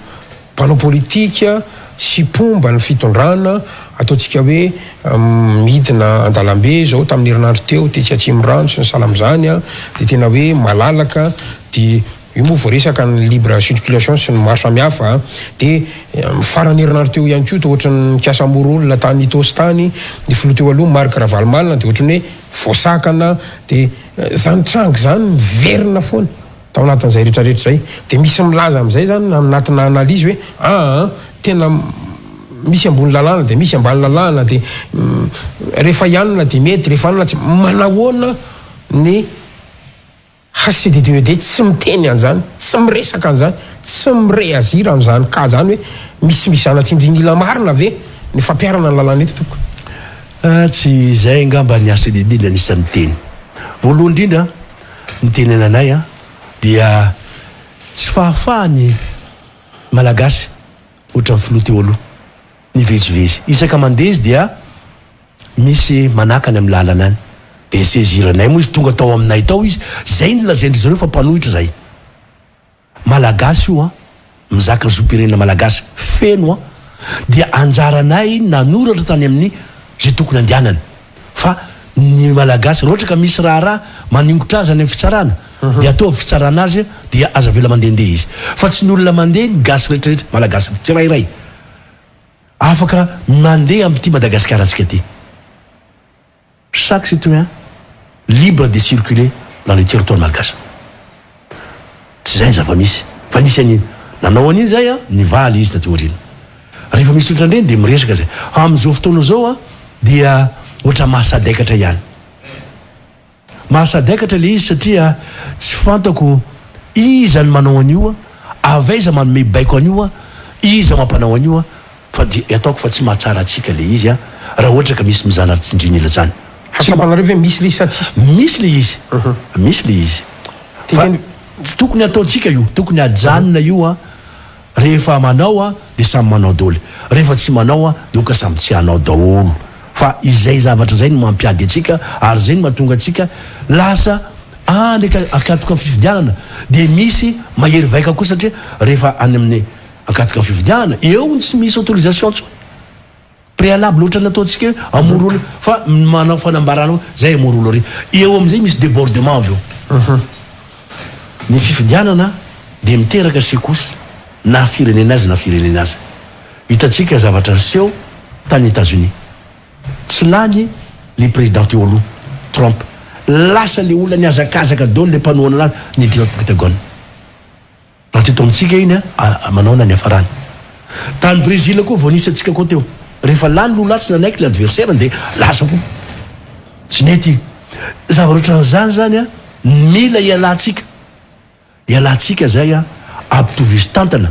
Mpanao politika sy mpomba ny fitondrana, ataontsika hoe midina an-dalambe izao tamin'ny herinandro teo tetsy Atsimondrano sy ny sahala amin'izany dia tena hoe malalaka dia io moa voaresaka ny libre circulation sy ny maro samihafa dia ny faran'ny herinandro teo ihany koa toa ohatran'ny nikasa hamory olona tany Itaosy tany ny filoha teo aloha Marc Ravalomanana dia ohatran'ny hoe voasakana dia izany tranga izany miverina foana. Tao anatin'izay rehetra rehetra izay dia misy milaza amin'izay izany anatina analyse hoe aa tena misy ambony lalàna dia misy ambany lalàna dia rehefa hianina dia mety rehefa anona tsy manahoana ny HCDDED tsy miteny an'izany tsy miresaka an'izany tsy mi-reagir amin'izany cas izany hoe misy mizana tsindrin'ila marina ve ny fampiharana ny lalàna eto tompoko? Tsy izay angamba ny HCDD no anisan'ny miteny. Voalohany indrindra Ny tenenanay dia tsy fahafahan'ny Malagasy ohatran'ny filoha teo aloha nivezivezy. Isaka mandeha izy dia misy manakana amin'ny lalana any. Dia saisir-nay moa izy, tonga tao aminay tao izy, izay no lazain-dry zareo fa mpanohitra izahay. Malagasy io an, mizaka ny zom-pirenena Malagasy feno an, dia anjaranay nanoratra tany amin'ny izay tokony andehanany fa ny Malagasy raha ohatra ka misy raharaha maningotra azy any amin'ny fitsarana dia ataovy fitsarana azy dia aza avela mandehandeha izy fa tsy ny olona mandeha ny gasy rehetra rehetra Malagasy tsirairay afaka mandeha amin'ity Madagasikarantsika ity. Chaque citoyen libre de circuler dans le territoire malgache. Tsy izay ny zava-misy fa nisy an'iny. Nanao an'iny izay an, nivaly izy taty aoriana. Rehefa misy ohatran'ireny dia miresaka izay. Amin'izao fotoana izao an, dia ohatran'ny mahasadaikatra ihany. Mahasadaikatra ilay izy satria tsy fantako iza no manao an'io, avy aiza manome baiko an'io, iza mampanao an'io fa dia ataoko fa tsy mahatsara antsika ilay izy raha ohatra ka misy mizana tsindrin'ila izany. Fa tsapanareo ve misy ilay izy sa tsisy? Misy ilay izy, misy ilay izy. Fa tsy tokony ataontsika io, tokony ajanona io an. Rehefa manao a dia samy manao daholo, rehefa tsy manao a dia oka samy tsy hanao daholo fa izay zavatra izay no mampiady antsika ary izay no mahatonga antsika lasa any ankatoka ny fifidianana dia misy mahery vaika koa satria rehefa any amin'ny ankatoka ny fifidianana eo no tsy misy autorisation intsony. Préalable ohatran'ny ataontsika hoe hamory olona fa manao fanambarana hoe zay hamory olona ary eo amin'izay misy débordement avy eo. Ny fifidianana dia miteraka secousse na firenena aiza na firenena aiza. Hitantsika zavatra niseho tany Etats-Unis. Tsy lany le président teo aloha, Trump. Lasa le olona nihazakazaka daholo le mpanohana anazy niditra tao Pentagone. Raha teto amintsika iny a, manaona ny hiafarany? Tany Brésil koa vao nisy antsika koa teo. Rehefa lany Lula tsy nanaiky le adversaire-ny dia lasa koa. Tsy nety iny. Zavatra ohatran'izany zany a, mila ialantsika. Ialantsika zay a, ampitovizo tantana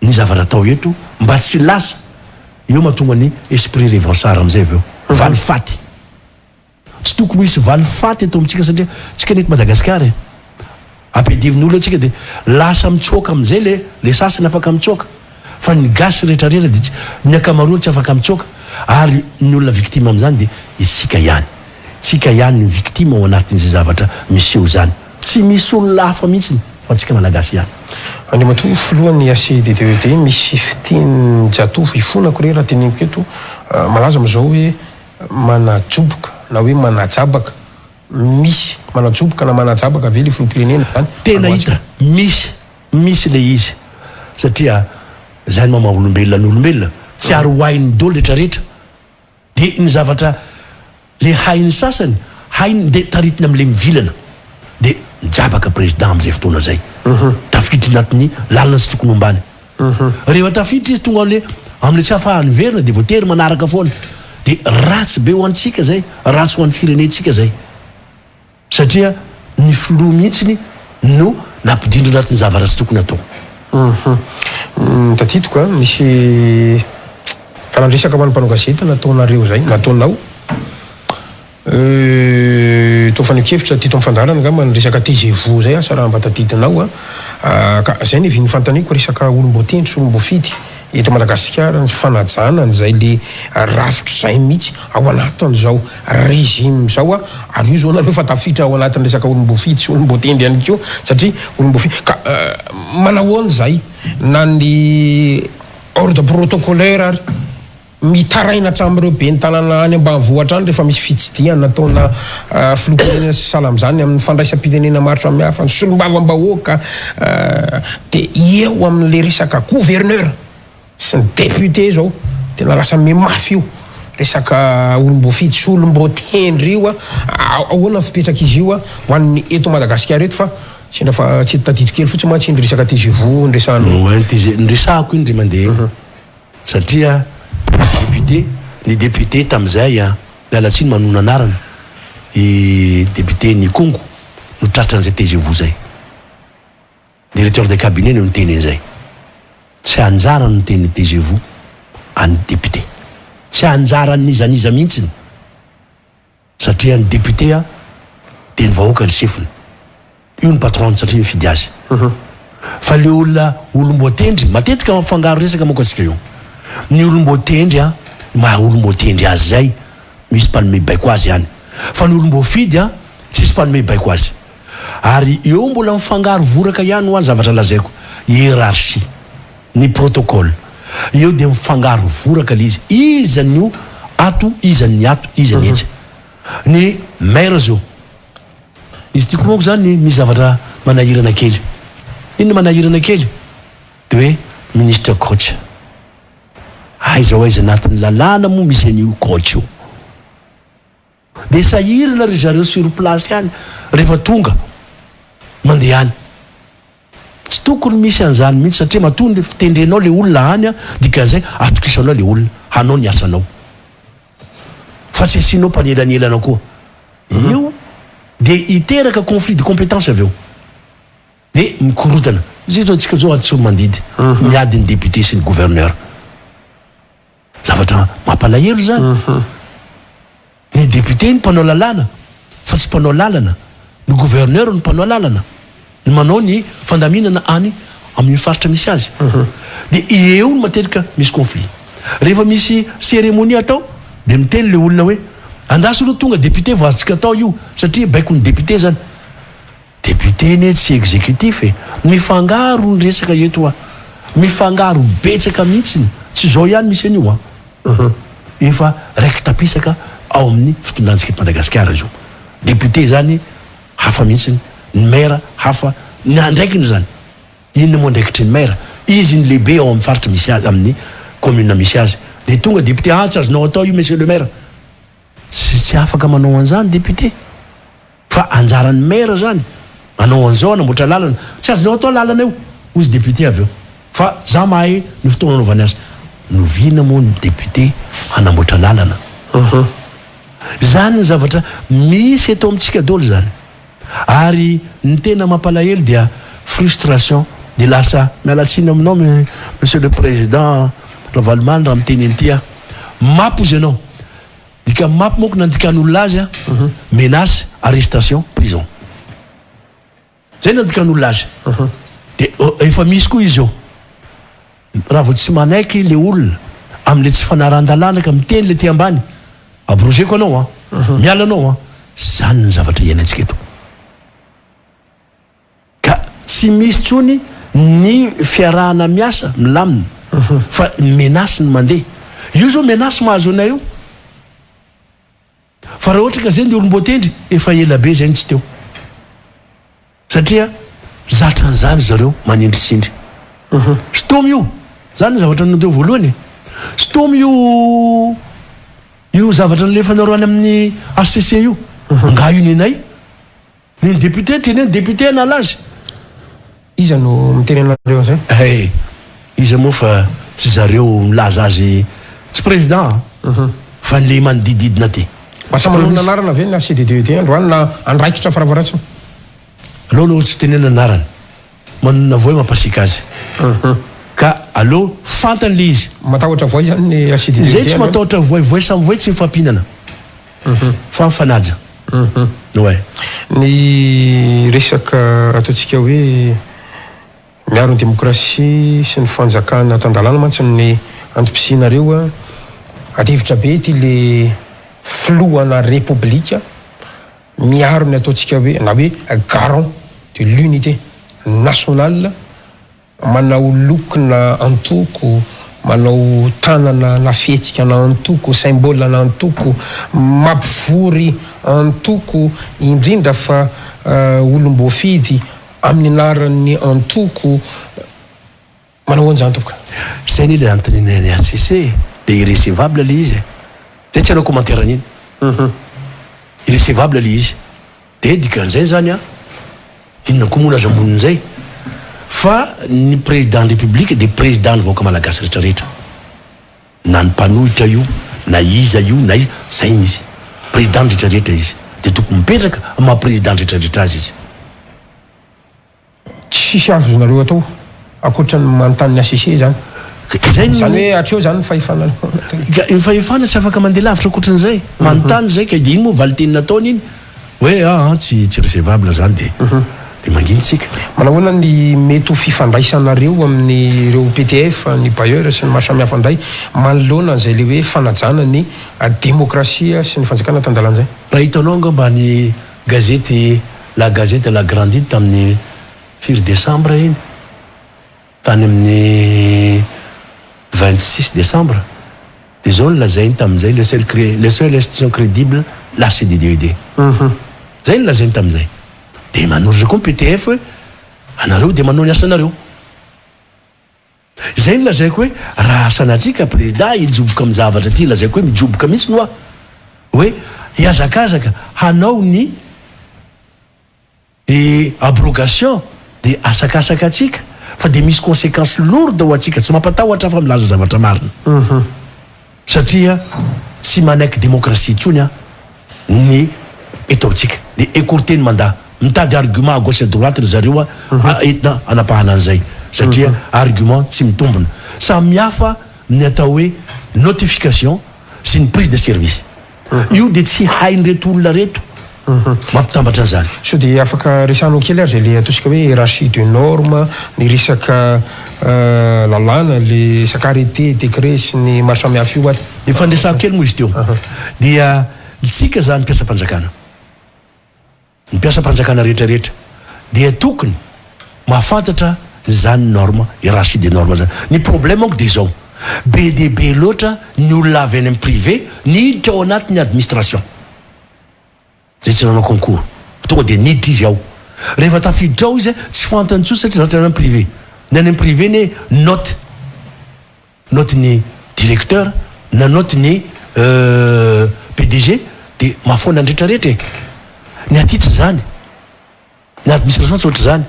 ny zavatra atao eto mba tsy lasa eo mahatonga ny esprit revanchard amizay avy eo. Valifaty. Tsy tokony hisy valifaty eto amintsika satria tsika anie eto Madagasikara e. Ampiadivin'olona tsika dia lasa mitsoaka amin'izay le le sasany afaka mitsoaka fa ny gasy rehetra rehetra dia tsy ny ankamaroany tsy afaka mitsoaka ary ny olona victime amin'izany dia isika ihany. Tsika ihany no victime ao anatin'izay zavatra miseho izany. Tsy misy olona hafa mihitsiny fa tsika Malagasy ihany. Andriamatoa Filohan'ny HCDDED, misy fitenin-jatovo ifonako re raha teneniko eto, malaza amin'izao hoe Manajoboka na hoe manajabaka, misy manajoboka na manajabaka ve le filoham-pirenena zany? Tena hita, misy, misy le izy satria zany maha olombelona ny olombelona, tsy ary ho hainy daholo rehetra rehetra, de ny zavatra le hainy sasany hainy de taritiny amle mivilana de mijabaka président amzay fotoana zay, tafiditra. tafiditra anatin'ny lalana tsy tokony hombany. Rehefa tafiditra izy tonga amle amle tsy ahafahany miverina dia voatery manaraka foana. Dia ratsy be ho antsika zay, ratsy ho an'ny firenentsika zay. Satria ny filoha mihitsiny no nampidindro anatin'ny zavatra tsy tokony atao. Hum. Tadidiko an, nisy valan-dresaka ho an'ny mpanao gazety nataonareo zay, nataonao. Euh, toa fanehoan-kevitra teto amin'ny fandaharana angamba ny resaka Taisez-vous zay asa raha mba tadidinao an. Ka zay ny hevian'ny fanontaniako resaka olom-boatendry sy olom-boafidy eto Madagasikara, ny fanajana an'izay le rafitra izay mihitsy ao anatin'izao régime izao an, ary io zao nareo fa tafiditra ao anatin'ny resaka olom-boafidy sy olom-boatendry ihany koa satria olom-boafidy ka manahoana izay na ny ordre protocolaire ary. Mitaraina hatramin'ireo ben'ny tanàna any ambanivohitra any rehefa misy fitsidihana ataona filoham-pirenena sy sahala amin'izany amin'ny fandraisam-pirenena maro samihafa, ny solombavambahoaka dia eo amin'ilay resaka gouverneur sy ny député izao tena lasa mihamafy io resaka olom-boafidy sy olom-boatendry io. Ahoana ny fipetrak'izy io ho an'ny eto Madagasikara eto fa sendra fa tsy tadidiko kely fotsiny mantsy iny resaka tgv niresahanao. Niresahako iny ry mandeha. Satria député, ny député tamin'izay an, miala tsiny manonona anarana, i député n'ikongo no tratran'izay tgv zay. Directeur de cabinet no niteny an'izay. Tsy anjarany miteny ny tgv an'ny député. Tsy anjaran'iza n'iza mihitsiny. Satria ny député a dia ny vahoaka ny sefony. Io ny patron-ny satria nifidy azy. Fa le olona olom-boatendry, matetika mifangaro resaka manko antsika io. Ny olom-boatendry a, maha olom-boatendry azy zay, misy mpanome baiko azy any. Fa ny olom-boafidy a, tsisy mpanome baiko azy. Ary eo mbola mifangaro voraka ihany hoa ny zavatra lazaiko, hiérarchie. Ny protocole. Eo dia mifangaro voraka le izy. Iza no ato, iza ny ato, iza ny etsy. Ny maire zao. Izy ity koa manko zany misy zavatra manahirana kely. Inona manahirana kely? De hoe ministre coach. Aiza ho aiza anatin'ny lalàna moa misy an'io coach io? Dia sahirana ry zareo sur place any rehefa tonga mandeha any. Tsy tokony misy an'izany mihitsy satria matoa ny fitendrenao le olona any dikan'izay atokisanao le olona hanao ny asanao. Fa tsy asianao mpanelanelana koa. Io dia hiteraka conflit de compétence avy eo. Dia mikorontana. Izay zao antsika zao any Tsiromandidy miady ny député sy ny gouverneur. Zavatra mampalahelo izany. Ny député no mpanao lalàna fa tsy mpanao lalana, ny gouverneur no mpanao lalana, ny manao ny fandaminana any amin'ny faritra misy azy. Dia eo no matetika misy conflit. Rehefa misy cérémonie atao dia miteny le olona hoe andraso aloha tonga député vao azontsika atao io satria baikon'ny député zany. Député anie tsy exécutif e! Mifangaro ny resaka eto a! Mifangaro betsaka mihitsiny, tsy izao ihany misy an'io an! Efa raiki-tapisaka ao amin'ny fitondrantsika eto Madagasikara izy io. Député izany hafa mihitsiny, ny maire hafa, ny andraikiny izany. Inona moa andraikitry ny maire? Izy ny lehibe ao amin'ny faritra misy azy, amin'ny commune misy azy. Dia tonga député, ah tsy azonao atao io monsieur le maire. Tsy tsy afaka manao an'izany député. Fa anjaran'ny maire zany hanao an'izao hanamboatra lalana, tsy azonao atao lalana io hoy izy député avy eo fa za mahay ny fotoana anaovany azy. Noviana moa ny député hanamboatra lalana? Zany ny zavatra misy eto amintsika daholo zany. Ary ny tena mampalahelo dia frustration dia lasa, miala tsiny aminao monsieur le président Ravalomanana raha miteny an'ity aho, map ozy ianao. Dika map manko nandikan'olona azy a, menace, arrestation, prison. Zay nandikan'olona azy. De efa misy koa izy eo. Raha vao tsy manaiky le olona amle tsy fanarahan-dalàna ka miteny le ty ambany, abrogeko anao an, miala anao an. Zany ny zavatra iainantsika eto. Ka tsy misy intsony ny fiarahana miasa milamina fa ny menace no mandeha. Io zao menace mahazo anay io. Fa raha ohatra ka zay ny olom-boatendry efa ela be zay no tsy teo. Satria zatra an'izany zareo manindritsindry. Stom io, zany ny zavatra nandeo voalohany e. Stom io io zavatra nalefanareo any amin'ny HCC io. Angaha io nenay? Ny député teneno député hanala azy. Iza no miteny anareo an'izay? Hey, iza moa fa tsy zareo milaza azy tsy président an, fa ny le manodididina aty. Mba samy manonona anarana ve ny HCDDED androany na andraikitra faravaratsiny? Aleo aloha tsy tenenina anarana, manonona voay mampasiaka azy. Ka aleo fantany le izy. Matahotra voay zany ny HCDDED Zay tsy matahotra voay, voay samy voay tsy mifampihinana fa mifanaja. Ouais. Ny resaka ataontsika hoe miaro ny demokrasia sy ny fanjakana tan-dalàna mantsy ny antom-pisianareo a. Adihevitra be ity le filohana repoblika miaro ny ataontsika hoe na hoe garant de l'unité nationale. Manao lokona antoko, manao tanana na fihetsika na antoko, symbole na antoko, mampivory antoko, indrindra fa olom-boafidy amin'ny anaran'ny antoko, manao ahoana izany tompoko? Zay anie le anontaniana ny HCC e, de irrecevable le izy e, zay tsy hanao commentaire an'iny, irrecevable le izy. Dia dikan'izay izany an, inona koa moa no azo ambonin'izay? Fa ny président ny république dia président ny vahoaka malagasy rehetra rehetra. Na ny mpanohitra io, na iza io, na iza, zay ny izy. Président ny rehetra rehetra izy. Dia tokony mipetraka amin'ny maha président ny rehetra rehetra azy izy. Tsisy azonareo atao ankoatra ny manontany ny HCC izany. Izay no. Izany hoe hatreo izany ny fahefana. Ka ny fahefana tsy afaka mandeha lavitra ankoatran'izay. Manontany izay ka dia iny moa valinteny nataony iny hoe aa tsy tsy recevable izany dia dia mangina tsika. Manahoana ny mety ho fifandraisanareo amin'ireo PTF, ny bailleurs sy ny maro samihafa indray manoloana an'izay le hoe fanajana ny demokrasia sy ny fanjakana tan-dalàna izay? Raha hitanao angamba ny Gazety La Gazette de la Grande Ile tamin'ny firy desambra iny? Tany amin'ny 26 desambra. Dia izao no lazainy tamin'izay, le seul cré, le seule institution crédible, la CDDED. Izay no lazainy tamin'izay. Dia manoratra koa ny PTF hoe, anareo dia manao ny asanareo. Izay no lazaiko hoe raha sanatria ka prezida hijoboka amin'ny zavatra ity, lazaiko hoe mijoboka mihitsy no aho, hoe hihazakazaka hanao ny abrogation dia asakasaka antsika fa dia misy consequences lourdes ho antsika, tsy mampatahotra aho fa milaza zavatra marina satria tsy manaiky demokrasia intsony aho ny eto amintsika dia écourter ny mandat, mitady argument à gauche à droite ry zareo entina hanapahana an'izay satria argument tsy mitombina. Samy hafa ny atao hoe notification sy ny prise de service. Io dia tsy hain'ireto olona ireto mampitambatra an'izany. Sao dia afaka resahanao kely ary izay le ataontsika hoe hiérarchie de norme, ny resaka lalàna, le resaka arrêté, décret sy ny maro samihafa io ary. Efa niresahako kely moa izy teo. Dia tsika izany mpiasam-panjakana, ny mpiasam-panjakana rehetra rehetra dia tokony mahafantatra izany norme, hiérarchie des normes izany. Ny problème manko dia izao, be dia be loatra ny olona avy any amin'ny privé niditra ao anatin'ny administration. Zay tsy nanao concours fa tonga dia niditra izy ao. Rehefa tafiditra ao izy tsy fantany intsony satria zatra any amin'ny privé. Ny any amin'ny privé anie note, note ny directeur na note ny PDG dia mahafoana ny rehetra rehetra e. Ny aty tsy izany. Ny administration tsy ohatr'izany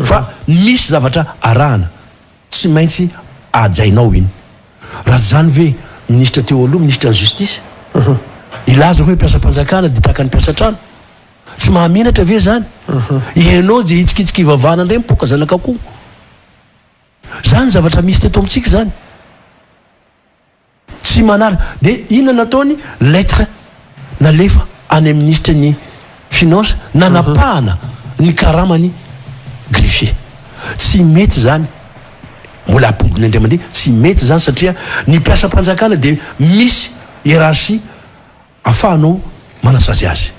fa misy zavatra arahana tsy maintsy hajainao iny. Raha tsy izany ve minisitra teo aloha, minisitra ny justice, hilaza hoe mpiasam-panjakana dia tahaka ny mpiasa trano? Tsy mahamenatra ve izany? Ianao dia hitsikitsiky hivavahana indray mipoaka zanak'akoho. Izany zavatra misy teto amintsika izany. Tsy manaraka. Dia inona nataony? Lettre nalefa any amin'ny minisitry ny finance nanapahana ny karamany greffier. Tsy mety izany. Mbola ampodina indray mandeha, tsy mety izany satria ny mpiasam-panjakana dia misy hiérarchie afahanao manasazy azy.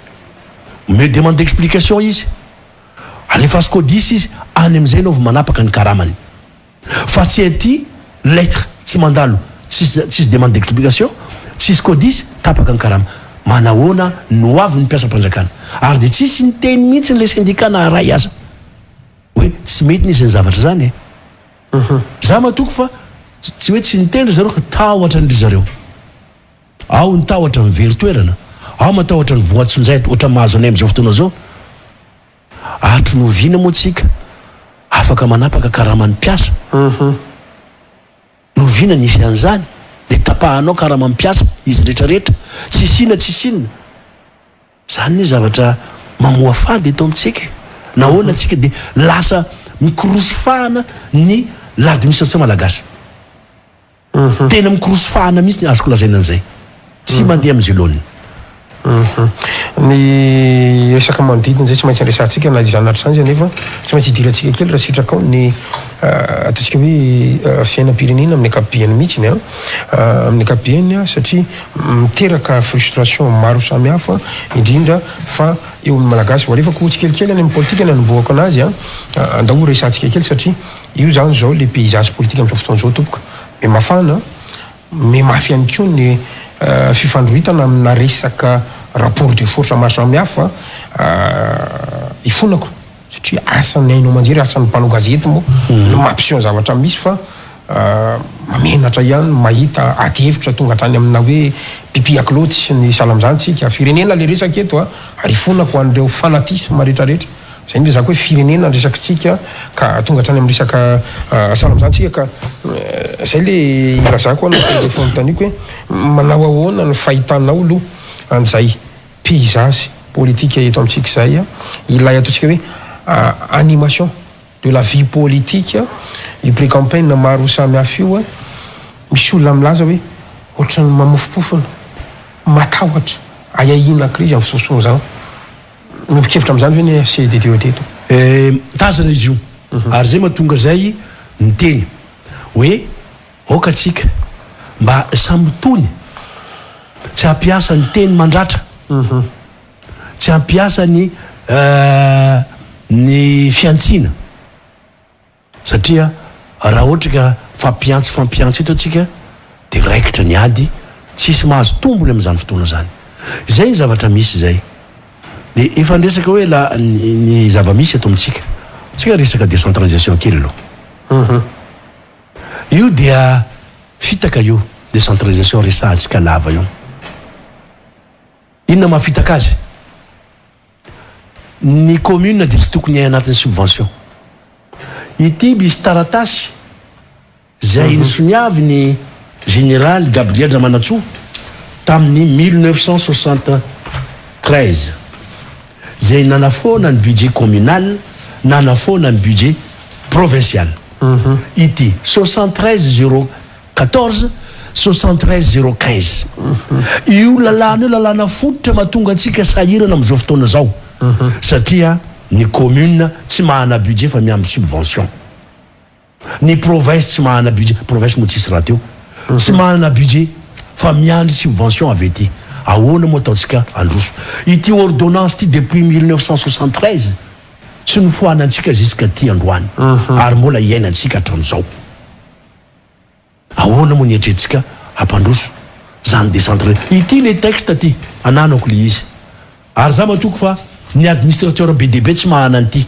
Omeo demande d'explication izy, alefaso codis izy, any amin'izay ianao vao manapaka ny karamany. Fa tsy aty lettre tsy mandalo tsisy tsisy demande d'explication tsisy codice tapaka ny karama manahoana ny ho avin'ny mpiasam-panjakana ary dia tsisy niteny mihitsy le syndicat na ray aza hoe tsy mety nisy ny zavatra zany e za matoky fa tsy hoe tsy niteny ry zareo fa tahotra an-dry zareo ao ny tahotra ny very toerana ao matahotra ny voantsonjay ohatra mahazo anay amin'izao fotoana zao Hatry ny oviana moa tsika? Afaka manapaka karaman'ny mpiasa. Novina nisy an'izany? Dia tapahanao karaman'ny mpiasa izy rehetra rehetra. Tsisy inona tsisy inona. Zany anie zavatra mamoafady eto amintsika e! Nahoana tsika dia lasa mikorosy fahana ny l'administration malagasy. Tena mikorosy fahana mihitsy azoko lazaina an'izay. Tsy mandeha amin'izay laoniny. Ny resaka manodidina izay tsy maintsy resahantsika na izany na tsy izany anefa tsy maintsy idirantsika kely raha sitrakao ny ataontsika hoe fiainam-pirenena amin'ny ankapobeny mihitsy an, amin'ny ankapobeny satria miteraka frustration maro samihafa indrindra fa eo amin'ny Malagasy. Voalefako tsikelikely any amin'ny politika ny anombohako anazy an, andao ho resahantsika kely satria io izany izao le paysage politique amin'izao fotoana izao tompoko, mihamafana. Mihamafy ihany koa ny fifandroritana amina resaka rapport de force maro samihafa ifonako satria asan'ny haino aman-jery, asan'ny mpanao gazety moa no mampiseho ny zavatra misy fa mahamenatra ihany mahita ady hevitra tonga hatrany amina hoe pipi à kilaoty sy ny sahala amin'izany tsika. Firenena ilay resaka eto ary ifonako ho an'ireo fanatisme rehetrarehetra. Zay no ilazako hoe firenena ny resakitsika ka tonga hatrany amin'ny resaka sahala amin'izany tsika ka zay le ilazako an le fanontaniako hoe manao ahoana ny fahitanao aloha an'izay paysage politique eto amintsika izay ilay ataontsika hoe animation de la vie politique io pré-campaign maro samihafa io misy olona milaza hoe ohatran'ny mamofompofona matahotra ahiahiana krizy amin'ny fotoana izany. Miombon-kevitra amin'izany ve ny HCDDED eto? Tazana izy io ary izay mahatonga izay niteny hoe aoka tsika mba samy tony, tsy hampiasa ny teny mandratra, tsy hampiasa ny ny fihantsiana. Satria raha ohatra ka fampiantsy fampiantsy eto antsika dia raikitra ny ady, tsisy mahazo tombony amin'izany fotoana izany. Izay ny zavatra misy izay. Dia efa niresaka hoe la ny zava-misy eto amintsika. Tsika resaka décentralisation kely aloha. Io dia fitaka io décentralisation resahantsika lava io. Inona maha fitaka azy? Ny commune dia tsy tokony hay anatin'ny subvention. Ity misy taratasy izay nosoniavin'ny Général Gabriel Ramanantsoa tamin'ny 1973 izay nanafoana ny budget communal, nanafoana ny budget provincial. Ity 73 zéro 14 73 zéro 15. Io lalàna io lalàna fototra mahatonga antsika sahirana amin'izao fotoana izao satria ny commune tsy mahana budget fa miamby subvention. Ny province tsy mahana budget, province moa tsisy rahateo, tsy manana budget fa miandry subvention avy aty. Ahoana moa ataontsika handroso? Ity ordonnance ity depuis 1973 tsy nofoanantsika jusqu'aty androany ary mbola iainantsika hatramin'izao. Ahoana moa ny eritreretintsika hampandroso zany décentre ity le texte ty ananako le izy ary za matoky fa ny administrateur be dia be tsy mahana an'ity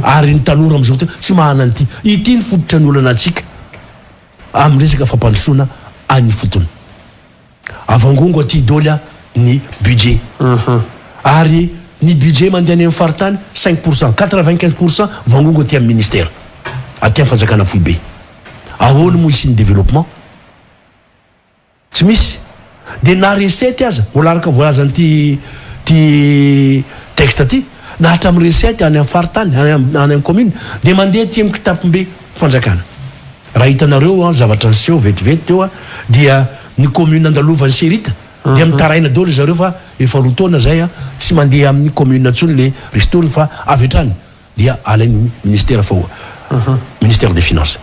ary ny tanora amizao fotoana tsy mahana an'ity ity ny fototra ny olana antsika amin'ny resaka fampandrosoana any ifotony. Avangongo aty doly a ny budget ary ny budget mandeha any amin'ny faritany 5%, 95% vangongo aty amin'ny ministère, aty amin'ny fanjakana foibe. Ahoana moa hisian'ny développement? Tsy misy. Dia na recette aza, mbola araka ny voalazan'ity ty texte ty, na hatramin'ny recette any amin'ny faritany, any amin'ny commune, dia mandeha aty amin'ny kitapom-be fanjakana. Raha hitanareo an zavatra niseho vetivety teo an dia ny commune andalovan'i Serita dia mitaraina daholo zareo fa efa roa taona zay an tsy mandeha amin'ny commune intsony le ristourne fa avy hatrany dia alain'ny ministère fa ministère des finances.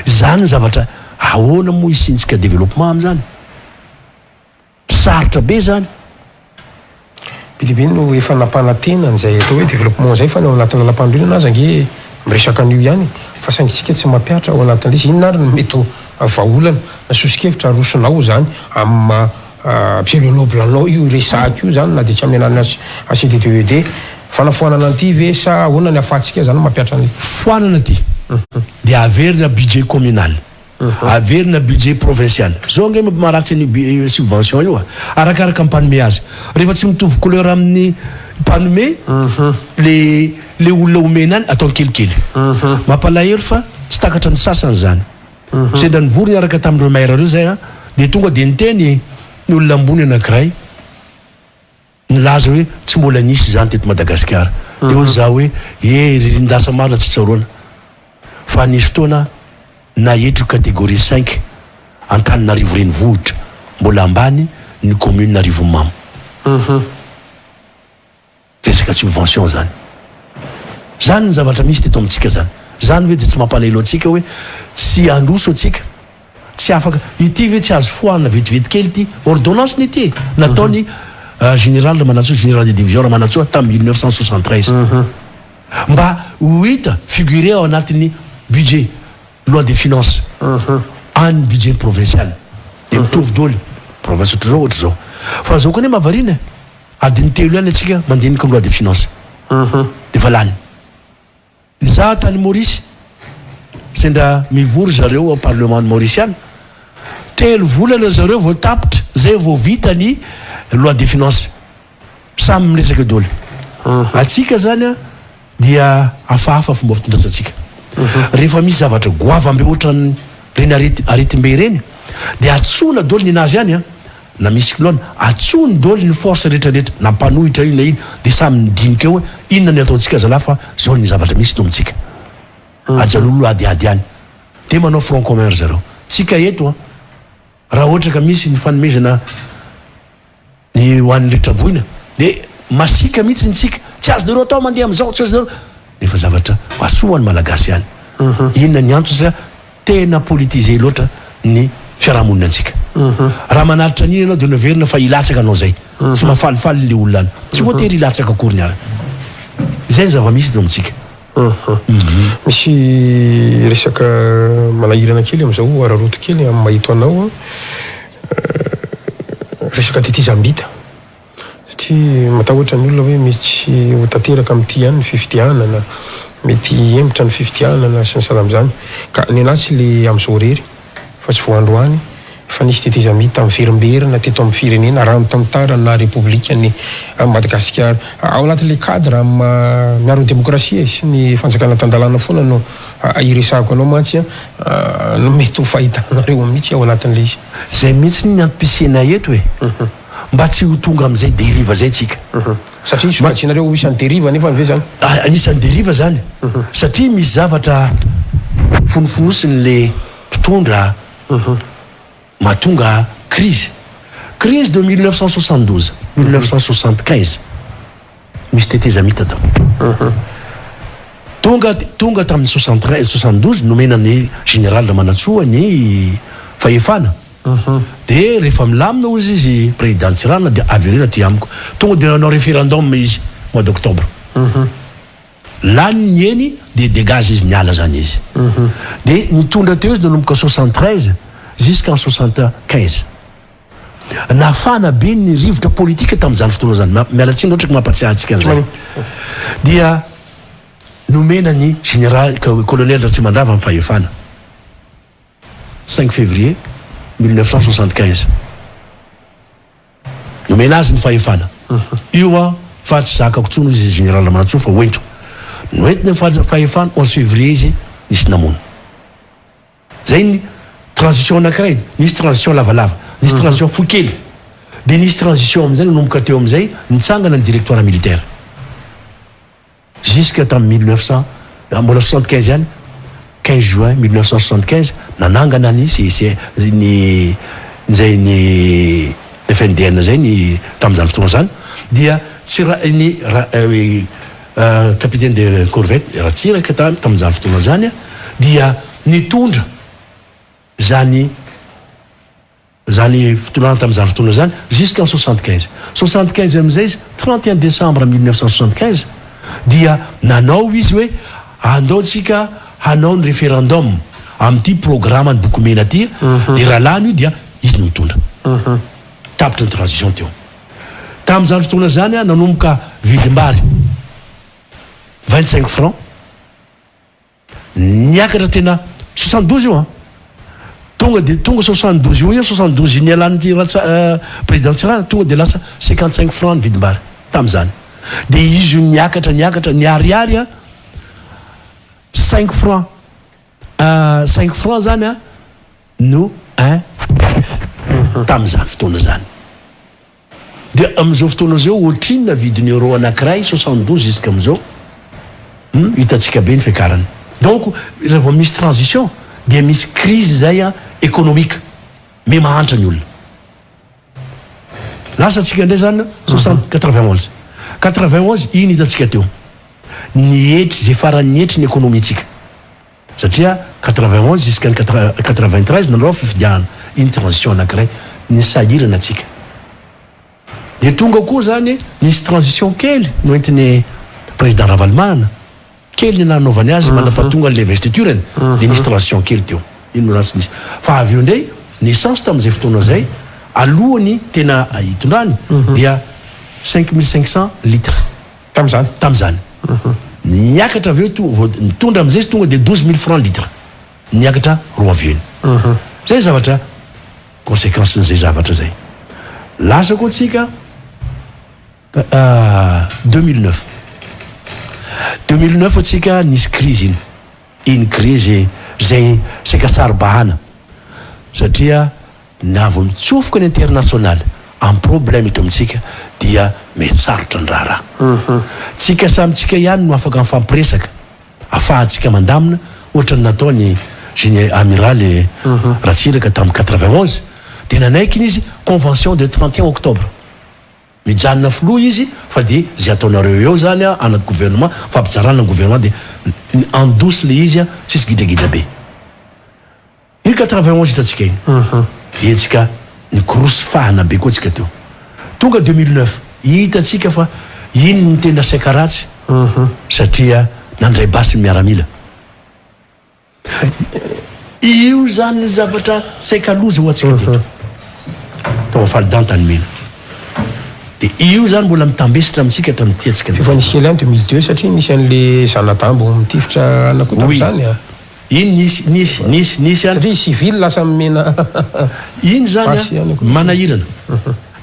Zany ny zavatra ahoana moa hisiantsika développement amin'izany? Sarotra be zany. Be dia be no efa nampanantena an'izay atao hoe développement izay fa ny ao anatin'ny lalampanorenana aza ange miresaka an'io ihany fa saingy isika tsy mampihatra ao anatin'ilay izy. Inona ary no mety ho vahaolana na soso-kevitra arosonao izany amin'ny maha Pierre Le Noble anao io resahako io izany na dia tsy amin'ny alalan'ny HCDDED? Fanafoanana an'ity ve sa ahoana ny ahafahantsika izany mampihatra an'ilay. Foanana ity dia averina budget communal. Averina budget provincial. Zao ange mampimaratsy an'io subvention io a! Arakaraka ny mpanome azy. Rehefa tsy mitovy couleur amin'ny mpanome le le olona omena any ataony kelikely. Mampalahelo fa tsy takatra ny sasany zany. Sendra nivory niaraka tamin'ireo maire ireo zay an, dia tonga dia niteny ny olona ambony anankiray nilaza hoe tsy mbola nisy izany teto Madagasikara. Dia hoy za hoe ee ry ny lasa marina tsy tsaroana fa nisy fotoana naetry catégorie cinq Antananarivo renivohitra mbola ambany ny commune Arivonimamo. Resaka subvention zany. Zany ny zavatra misy teto amintsika zany. Zany ve dia tsy mampalahelo antsika hoe tsy handroso antsika? Tsy afaka, ity ve tsy azo foanana vetivety kely ity? Ordonnance ny ity e! Nataony Général Ramanantsoa, Général de division Ramanantsoa tamin'ny 1973. Mba ho hita, figurer ao anatin'ny budget, loi des finances, an'ny budget provincial. Dia mitovy daholo, province ohatr'izao, ohatr'izao. Fa zao koa anie mahavariana e! Adiny telo ihany antsika mandinika ny loi de finance de efa lany. Za tany Maurice sendra mivory zareo ao parlement maurisiana, telo volana zareo vao tapitra zay vao vita ny loi de finance. Samy miresaka daholo. Antsika zany an dia hafahafa fomba fitondrasantsika. Rehefa misy zavatra goavambe ohatran'ny reny aretimbe ireny dia antsoina daholo ny nazy any an. na misy cyclone, atsony doly ny force rehetra rehetra na mpanohitra io na ino de samy midinika eo hoe inona ny ataontsika zalahy fa zao ny zavatra misy eto amintsika ajanolo adiady any de manao front commun ry zareo tsika eto an raha ohatra ka misy ny fanomezana ny ho an'ny retraboina de masiaka mihitsy ny tsika tsy azonareo atao mandeha amizao tsy azonareo nefa zavatra mahasoa ho an'ny malagasy ihany inona ny antony satria Tena politisé loatra ny fiarahamonina antsika. Raha manaritra an'iny ianao dia noheverina fa hilatsaka anao zay. Tsy mahafalifaly le olona any. Tsy voatery hilatsaka akory ny ary. Izay ny zava-misy eto amintsika. Misy resaka manahirana kely amin'izao araraoty kely amin'ny mahito anao. Resaka tetezam-bita. Satria matahotra ny olona hoe mety ho tanteraka amin'ity ihany ny fifidianana, mety hihemotra ny fifidianana sy ny sahala amin'izany. Ka ny an'ahy tsy le amin'izao irery fa tsy vao androany fa nisy tetezamita miverimberina teto amin'ny firenena raha ny tantara naha repoblika an'i Madagasikara. Ao anatin'ilay cadre amin'ny maha miaro ny demokrasia sy ny fanjakana tan-dalàna foana no iresahako anao mantsy no mety ho fahitanareo mihitsy ao anatin'ilay izy. Izay mihitsy ny antom-pisianay eto e! Mba tsy ho tonga amin'izay dérive izay tsika. Satria sokajianareo ho isan'ny dérive anefa ve zany? Anisan'ny dérive zany. Satria misy zavatra fonofonosin'le mpitondra mahatonga crise. Crise de 1972, 1975. Misy tetezamita tao. Tonga tonga tamin'ny 73, 72 nomena ny général Ramanantsoa ny fahefana. Dia rehefa milamina hozy izy président Tsiranana dia avereno aty amiko. Tonga dia nanao référendum izy mois d'octobre. Lany ny eny dia dégage izy niala zany izy. Dia nitondra teo izy nanomboka 73 jusqu'en 75. Nafana be ny rivotra politika tamin'izany fotoana izany. Miala tsiny raha ohatra ka mampatsiahy antsika an'izay. Dia nomena ny général colonel Ratsimandrava ny fahefana. Cinq février 1975. Nomena azy ny fahefana. Io aho fa tsy zakako intsony hoy izy général Ramanantsoa fa hoento. Noentiny ny fahefana 11 février izy nisy namono. Zay ny transition anakiray, nisy transition lavalava, nisy transition fohy kely, dia nisy transition amin'izay nanomboka teo amin'izay nitsangana ny directoire militaire jusque tamin'ny mille neuf cent, mbola soixante quinze ihany, quinze juin mille neuf cent soixante quinze nanangana ny CIC ny izay ny FNDN izay ny tamin'izany fotoana izany dia tsy ra ny ra Capitaine de corvette Ratsiraka tamin'izany fotoana izany dia nitondra izany izany fitondrana tamin'izany fotoana izany jusqu'en 75. 75 amin'izay izy, 31 décembre 1975 dia nanao izy hoe andao tsika hanao ny référendum amin'ity programme-n'ny boky mena ity dia raha lany io dia izy no mitondra. Tapitra ny transition teo. Tamin'izany fotoana izany aho nanomboka vidim-bary 25 francs, niakatra tena 72 io an, tonga dia tonga 72 io eo, 72 nialan'ity ratsa président Tsiranana, tonga dia lasa 55 francs ny vidim-bary tamin'izany. Dia izy io niakatra niakatra, ny ariary an, cinq francs, cinq francs zany an no un FF tamin'izany fotoana izany. Dia amin'izao fotoana izao ohatrinona vidin'ny euro anankiray, 72 jusqu'amin'izao, hum, hitantsika be ny fiakarany. Donc raha vao misy transition dia misy crise izay an économique, miha mahantra ny olona. Lasa tsika indray zany soixante 91. 91 iny hitantsika teo. Nietry ze farany nietry ny économie tsika. Satria 91 jusqu'à ny 93 nanao fifidianana iny transition anakiray nisahirana tsika. Dia tonga koa zany nisy transition kely noentin'i président Ravalomanana. Kely ny nanaovany azy mandra-pahatonga an'ilay investiture-ny dia nisy transition kely teo. Iny no ratsy nisy. Fa avy eo indray ny essence tamin'izay fotoana izay alohan'ny tena hitondrany dia 5500 litres. Tamin'izany? Tamin'izany. Niakatra avy eo to vao nitondra amin'izay izy tonga dia 12000 francs litre. Niakatra roa avy eo iny. Izay ny zavatra consequence-n'izay zavatra izay. Lasa koa tsika. 2009 2009 atsika nisy crise iny, iny crise zay saika saro-bahana satria na vao mitsofoka ny international am problème eto amintsika dia mety sarotra ny raharaha. Tsika samy tsika ihany no afaka mifampiresaka afahantsika mandamina ohatra ny nataony Génie Amiraly Ratsiraka tamin'ny 91 dia nanaiky iny izy convention de 31 octobre. Mijanona filoha izy fa dia zay ataonareo eo zany a anaty gouvernement fampijarana ny gouvernement dia en douce le izy a tsisy gidragidra be. Iny 91 hitantsika iny hetsika nikorosy fahana be koa tsika teo. Tonga 2009 hitantsika fa iny no tena saika ratsy satria nandray basy ny miaramila. Io izany ny zavatra saika loza ho antsika teto. Tao Faly Antanimena. Dia io izany mbola mitambesatra amintsika hatramin'ity antsika. Efa nisy kely ihany 2002 satria nisy an'le zanadambo mitifitra anona koa tamin'izany a. Iny nisy, nisy, nisy, nisy ihany. Satria civil lasa nomena Iny izany a, manahirana.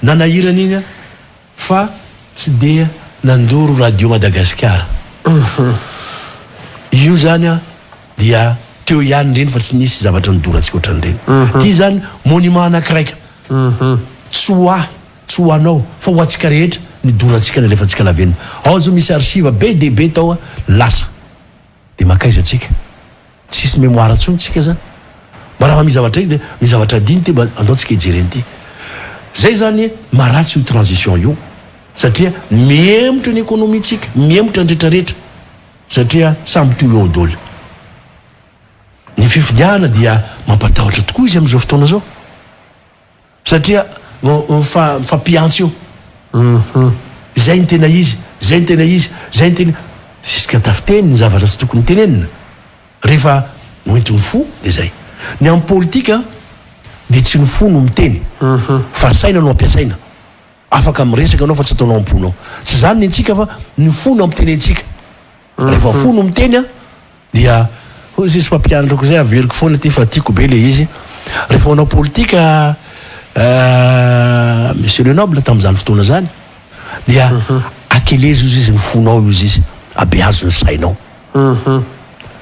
Nanahirana iny a. Fa tsy dia nandoro radio Madagasikara. Io zany an dia teo ihany ireny fa tsy nisy zavatra nidorantsika ohatran'ireny. Ity zany monument anakiraika tsy ho ahy, tsy ho anao fa ho antsika rehetra nidorantsika nalefantsika lavenona. Ao zao misy archive be dia be tao an, lasa. Dia mankaiza tsika? Tsisy mémoire intsony tsika zany. Mba raha misy zavatra iny dia misy zavatra adino ty mba andao tsika hijery an'ity. Zay zany maharatsy io transition io satria mihemotra ny économie tsika, mihemotra ny retraretra satria samy toy eo daholo. Ny fifidianana dia mampatahotra tokoa izy amin'izao fotoana izao. Satria mifampiantso io. Izay no tena izy, izay no tena izy, izay no tena Jusqu'à tafiteny ny zavatra tsy tokony tenenina. Rehefa hoentin'ny fo dia izay. Ny amin'ny politika dia tsy ny fo no miteny fa saina no ampiasaina. Afaka miresaka ianao fa tsy ataonao am-ponao. Tsy izany ny antsika fa ny fo no ampitenentsika. Rehefa fo no miteny an, dia hoy izy mpampianatra ko zay averiko foana ity fa tiako be le izy, rehefa manao politika Monsieur le Noble tamin'izany fotoana zany dia akelezo ozy izy ny fonao ozy izy, abeazo ny sainao.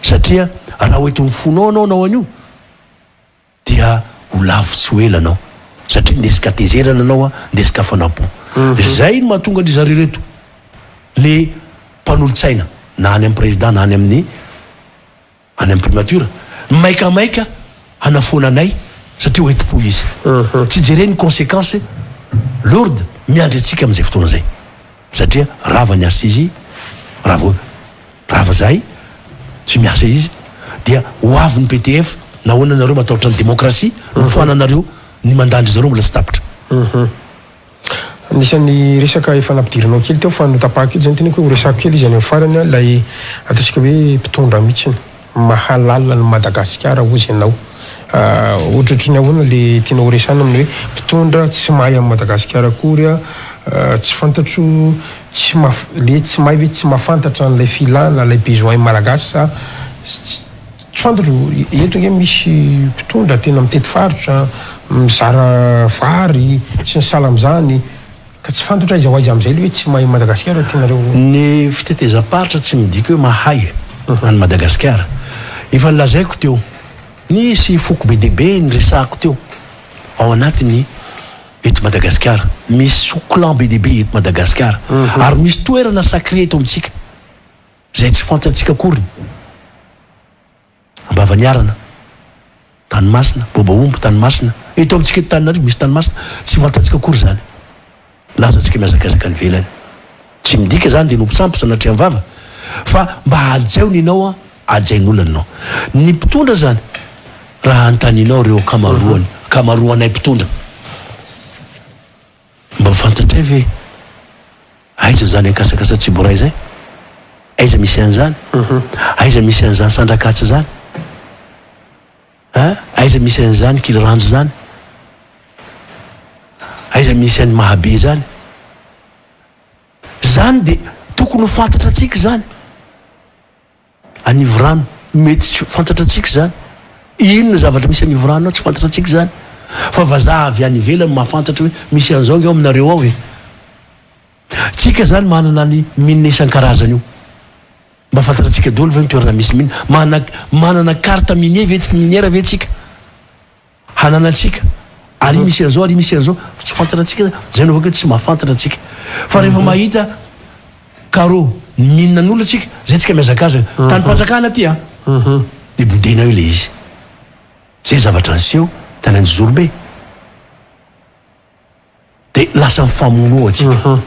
Satria raha hoentin'ny fonao anao hanao an'io, dia ho lavo tsy ho ela anao satria ndesika hatezerana anao a, ndesika hafanam-po. Zay no mahatonga an-dry zareo reto le mpanolotsaina na any amin'ny président na any amin'ny any amin'ny primature maikamaika hanafoana anay satria ho entim-po izy. Tsy jereny ny conséquences lourdes miandry antsika amin'izay fotoana izay satria rava ny HCJ, rava Rava zahay tsy miasa izy dia ho avy ny PTF nahoana nareo matahotra ny demokrasia no foananareo ny mandat ndry zareo mbola tsy tapitra. Anisan'ny resaka efa nampidirinao kely teo fa notapahako kely zay ny teniko hoe ho resahako kely izy any amin'ny farany an, ilay ataontsika hoe mpitondra mihitsiny mahalala an'i Madagasikara hozy ianao. Ohatrohatry ny ahoana le tianao ho resahina amin'ny hoe mpitondra tsy mahay an'i Madagasikara akory an, tsy fantatro Tsy maf le tsy mahay ve tsy mafantatra an'ilay filana, ilay besoin malagasy sa tsy fantatro, eto ange misy mpitondra tena mitety faritra, mizara vary sy ny sahala amin'izany. Ka tsy fantatra aiza ho aiza amin'izay ilay hoe tsy mahay Madagasikara tianareo. Ny fitetezam-paritra tsy midika hoe mahay an'i Madagasikara. Efa nolazaiko teo, nisy foko be dia be niresahako teo ao anatin'ny eto Madagasikara. Misy sous-clan be dia be eto Madagasikara. Ary misy toerana sacré eto amintsika izay tsy fantatsika akoriny. Ambavaniarana, tany masina, Bobaomby, tany masina. Eto amintsika eto Antananarivo misy tany masina, tsy fantatsika akory izany. Lasa antsika mihazakazaka any ivelany. Tsy midika izany dia nompisampy sanatria am vava fa mba hajaio ny anao an, hajain'olona ny anao. Ny mpitondra izany raha anontanianao ireo ankamaroany, ankamaroanay mpitondra, mba fantatray ve aiza izany Ankasakasa Tsiboray izay? Aiza misy an'izany? Aiza misy an'izany Sandrakatsy izany? Hein? Aiza misy an'izany Kiliranjo izany? Aiza misy an'i Mahabe izany? Izany dia tokony ho fantatra antsika izany. Anivorano, mety tsy ho fantatra antsika izany. Inona zavatra misy Anivorano ao, tsy fantatra antsika izany. Fa vazaha avy any ivelany mahafantatra hoe misy an'izao ange ao aminareo ao e. Tsika izany manana ny mine isan-karazany io. Mba fantatratsika daholo ve ny toerana misy mine? Mana, manana carte minier ve, minière ve tsika? Hananantsika. Ary misy an'izao, ary misy an'izao. Fa tsy fantatratsika, zay no avao tsy mahafantatra antsika. Fa rehefa mahita carreau ny mine an'olona tsika, zay tsika mihazakazaka. Tanim-panjakana aty an. Dia bodena eo ilay izy. Zay zavatra niseho tany Anjozorobe. Dia lasa mifamono ao antsika.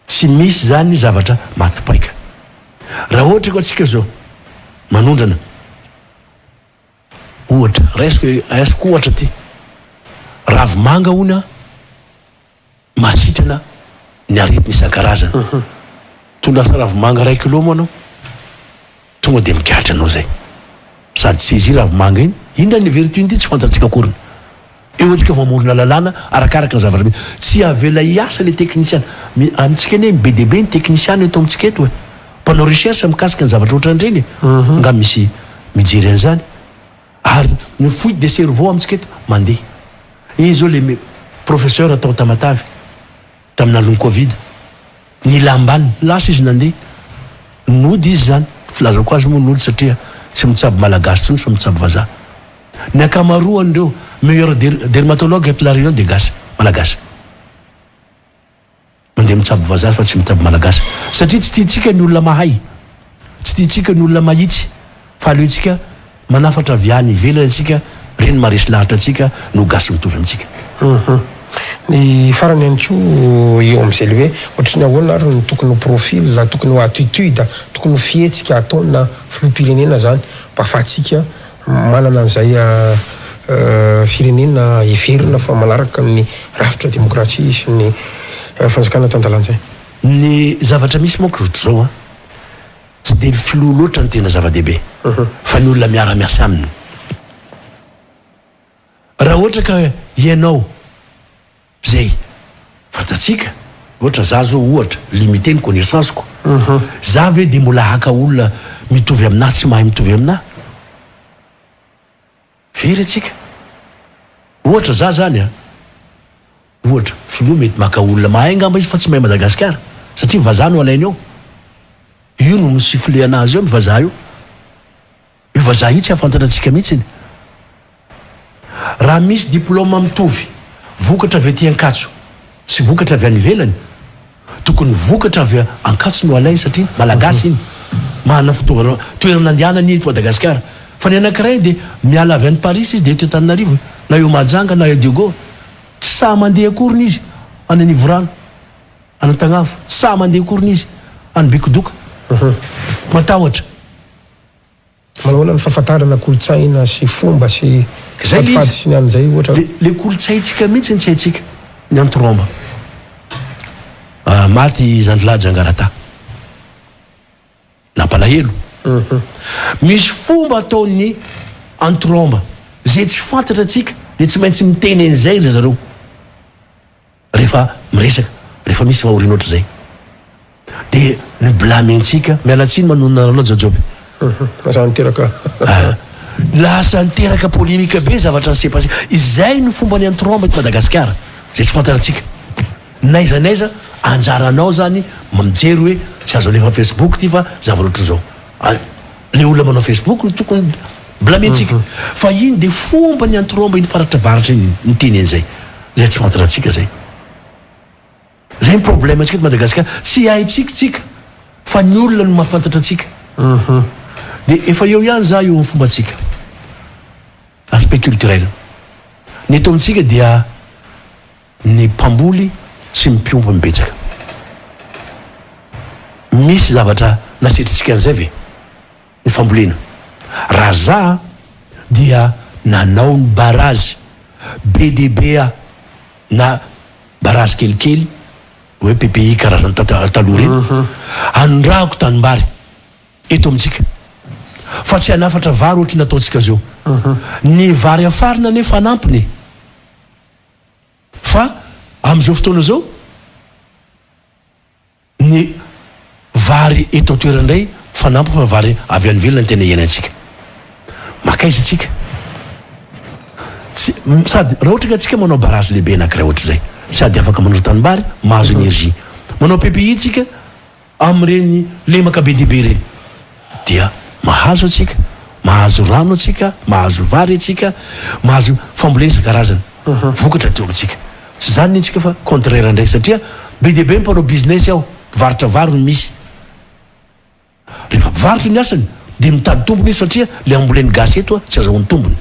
Tsy misy izany zavatra maty paika. Raha ohatra koa antsika izao manondrana, ohatra, raisiko raisiko ohatra ity, ravimanga hono an, mahasitrana ny aretina isan-karazany. Tondrasa ravimanga iray kilao moa anao, Tonga dia migadra anao zay. Sady saisie ravimanga iny. Inona ny vertu ity tsy fantatsika akoriny. Eo antsika vao mamorona lalàna arakaraka ny zavatra misy. Tsy avela hiasa le teknisiana. Amintsika anie be dia be ny teknisiana eto amintsika eto e. Mpanao recherche mikasika ny zavatra ohatran'ireny e. Nga misy mijery an'izany. Ary ny fuite de cerveau amintsika eto mandeha. Iny zao le professeur tao Tamatave tamin'ny andron'ny covid. Ny lambany, lasa izy nandeha. Nody izy izany, filazako azy moa nody satria tsy mitsabo malagasy intsony fa mitsabo vazaha. Ny ankamaroan'ireo meilleur dermatologue eto La Réunion dia gasy, malagasy. Mandeha mitsabo vazaha fa tsy mitsabo malagasy. Satria tsy tiantsika ny olona mahay, tsy tiantsika ny olona mahitsy fa aleontsika Manafatra avy any ivelany antsika, reny maharesy lahatra antsika no gasy mitovy amintsika. Hum. Ny farany ihany koa eo amin'izay le hoe ohatry ny ahoana ary no tokony ho profil, tokony ho attitude, tokony ho fihetsika ataona filoham-pirenena zany mba afahantsika manana an'izay firenena heverina fa manaraka ny rafitra demokrasia sy ny fanjakana tan-dalàna izay. Ny zavatra misy manko ohatr'izao an, Tsy dia ny filoha loatra no tena zava-dehibe fa ny olona miara-miasa aminy. Raha ohatra ka ianao izay fantatsika, ohatra za zao ohatra, limité ny connaissance-ko, za ve dia mbola haka olona mitovy aminà tsy mahay mitovy aminà? Very antsika. Ohatra za zany an, ohatra filoha mety maka olona mahay angamba izy fa tsy mahay Madagasikara satria vazaha no alainy eo. Io no mi-siffler anazy eo ny vazaha io. Io vazaha io tsy hahafantatra antsika mihitsiny. Raha misy diplôme mitovy vokatra avy aty Ankatso sy vokatra avy any ivelany, Tokony vokatra avy Ankatso no alainy satria Malagasy iny. Manana fitaovana, toerana andehanany eto Madagasikara. Fa ny anankiray dia miala avy any Paris izy dia eto Antananarivo, na eo Mahajanga na eo Diego. Tsy sahy mandeha akoriny izy any Anivorano, any Antagnavo. Tsy sahy mandeha akoriny izy any Bekodoka. Matahotra. Manao ahoana ny fahafantarana kolontsaina sy fomba sy Zay le fadifady izy. sy ny an'izay ohatra? Le le kolontsaintsika mihitsy ny tsy haintsika. Ny antromba. Ah, maty i Zandrilahy Jangarata. Nampalahelo. Misy fomba ataon'ny antromba zay tsy fantatra antsika de tsy maintsy miteny an'izay ry zareo. Rehefa miresaka, rehefa misy fahoriana ohatr'izay dia ny blâmer-ntsika, miala tsiny manonona anareo Jajoby. Lasa niteraka. Lasa niteraka polémique be zavatra ni-se passer. Izay no fomba niantoromba eto Madagasikara, izay tsy fantarantsika. N'aiza n'aiza anjaranao zany mijery hoe tsy azo alefa facebook ty fa zavatra ohatr'izao. Le olona manao facebook no tokony blamentsika. Fa iny de fomba ny antromba iny faritra avaratra iny miteny an'izay. Zay tsy fantatratsika zay. Zay ny problème antsika eto Madagascar. Tsy haintsika tsika fa ny olona no mahafantatra antsika. De efa eo ihany za eo amin'ny fombantsika. Aspect culturel. Ny eto amintsika dia Ny mpamboly sy ny mpiompy no betsaka. Misy zavatra nasetrintsika an'izay ve? Ny fambolena. Raha za dia nanao ny barazy be dia be aho na barazy kelikely hoe PPI karazany taloha ireny, anondrahako tanimbary eto amintsika fa tsy hanafatra vary ohatry ny ataontsika zao. Ny vary afarina anie fanampiny e. Fa amin'izao fotoana izao, ny vary eto an-toerana indray fanampiny fa vary avy any ivelany no tena iainantsika. Mankaiza isika? Tsy, sady raha ohatra ka tsika manao barazy lehibe anankiray ohatr'izay, sady afaka manao tanimbary, mahazo énergie. Manao PPI tsika, Amin'ireny lemaka be dia be ireny dia mahazo antsika, mahazo rano antsika, mahazo vary antsika, mahazo fambolena isan-karazany, vokatra teo amintsika. Tsy izany ny antsika fa contraire indray satria be dia be ny mpanao business ao, mpivarotra vary no misy. Rehefa mpivarotra ny asany dia mitady tombony izy satria ilay ambolen'ny gasy eto tsy azahoany tombony.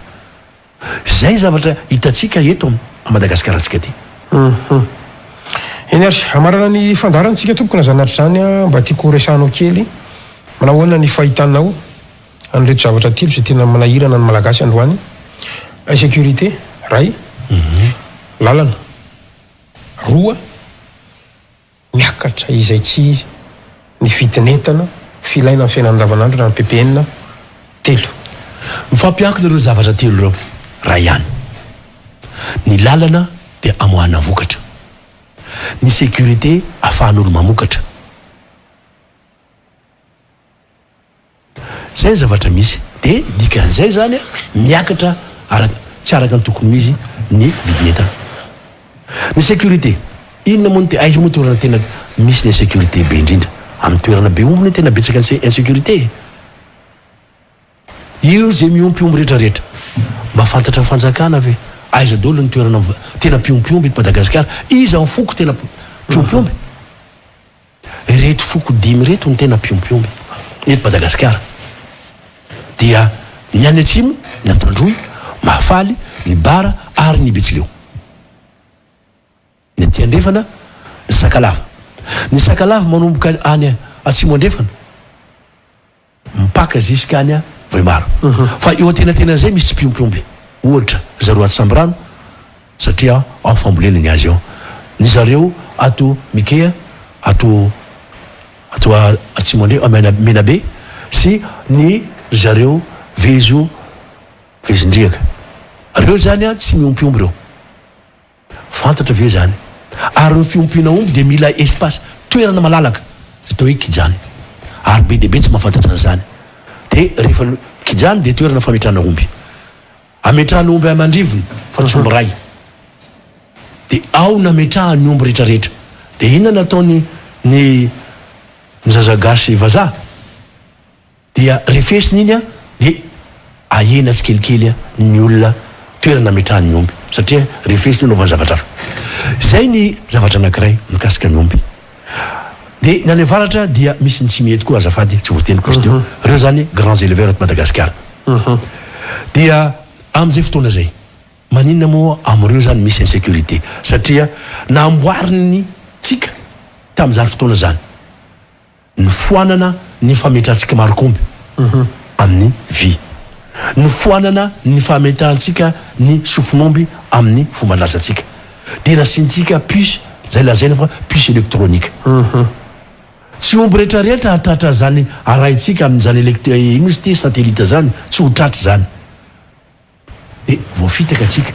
Izay ny zavatra hitantsika eto a Madagasikarantsika aty. Hum. Eny ary, hamarana ny fandaharana tsika tompoko na izany na tsy izany an, mba tiako ho resahanao kely, manao ahoana ny fahitanao an'ireto zavatra telo izay tena manahirana ny Malagasy androany, insécurité, iray, lalana, roa, Miakatra izay tsy izy ny vidin'entana filaina amin'ny fiainana andavanandro na ny ppn telo. Mifampiankina ireo zavatra telo ireo raha ihany. Ny lalana dia amoahana vokatra. Ny sécurité afahan'olo mamokatra. Zay ny zavatra misy. De dikan'izay zany miakatra araka tsy araka ny tokony ho izy ny vidin'entana. Ny sécurité, inona moa no te aiza moa toerana tena misy ny insécurité be indrindra? Amin'ny toerana be omby no tena betsaka ny insécurité e. Io ze miompy omby rehetra rehetra. Mba fantatra ny fanjakana ve? Aiza daholo ny toerana tena mpiompy omby eto Madagasikara? Iza ny foko tena mpiompy omby? Ireto foko dimy ireto no tena mpiompy omby eto Madagasikara dia ny any atsimo, ny Antandroy, Mahafaly, ny Bara ary ny Betsileo. Ny aty andrefana, ny Sakalava. Ny Sakalava manomboka any atsimo andrefana. Mipaka ziska any Vohemar. Fa eo antenatenan'izay misy tsy mpiompy omby. Ohatra, zareo ato Sambirano, satria ao fambolena ny azy ao. Ny zareo ato Mikea, ato ato atsimo andre, Menabe, sy ny ry zareo Vezo, Vezondriaka. Reo zany tsy miompy omby reo. Fantatra ve izany? Ary ny fiompiana omby dia mila espace, toerana malalaka, izay atao hoe kijany. Ary be dia be tsy mahafantatra an'izany. Dia rehefa kijany dia toerana fametrahana omby. Ametrahana omby aman-drivony fa tsy omby iray. Dia ao no ametrahany ny omby rehetra rehetra. Dia inona no ataony ny ny zaza gasy vazaha? Dia refesina iny dia ahena tsikelikely ny olona toerana ametrahany ny omby satria refesina anaovany zavatra hafa. Izay ny zavatra anankiray mikasika ny omby. Dia ny any avaratra dia misy ny Tsimihety koa azafady tsy voateniko izy teo. Ireo izany grands éleveurs eto Madagasikara. Dia amin'izay fotoana izay, maninona moa amin'ireo izany misy insécurité? Satria namboariny tsika tamin'izany fotoana izany. Nofoanana ny fametrantsika marikomby amin'ny vy. Nofoanana ny fametahantsika ny sofin'omby amin'ny fomban-drazantsika. Dia nasiantsika puce izay lazaina fa puce électronique. Tsy omby rehetrarehetra hahatratra izany arahintsika amin'izany elect inona izy ity satellite izany, tsy ho tratra izany. Dia voafitaka tsika.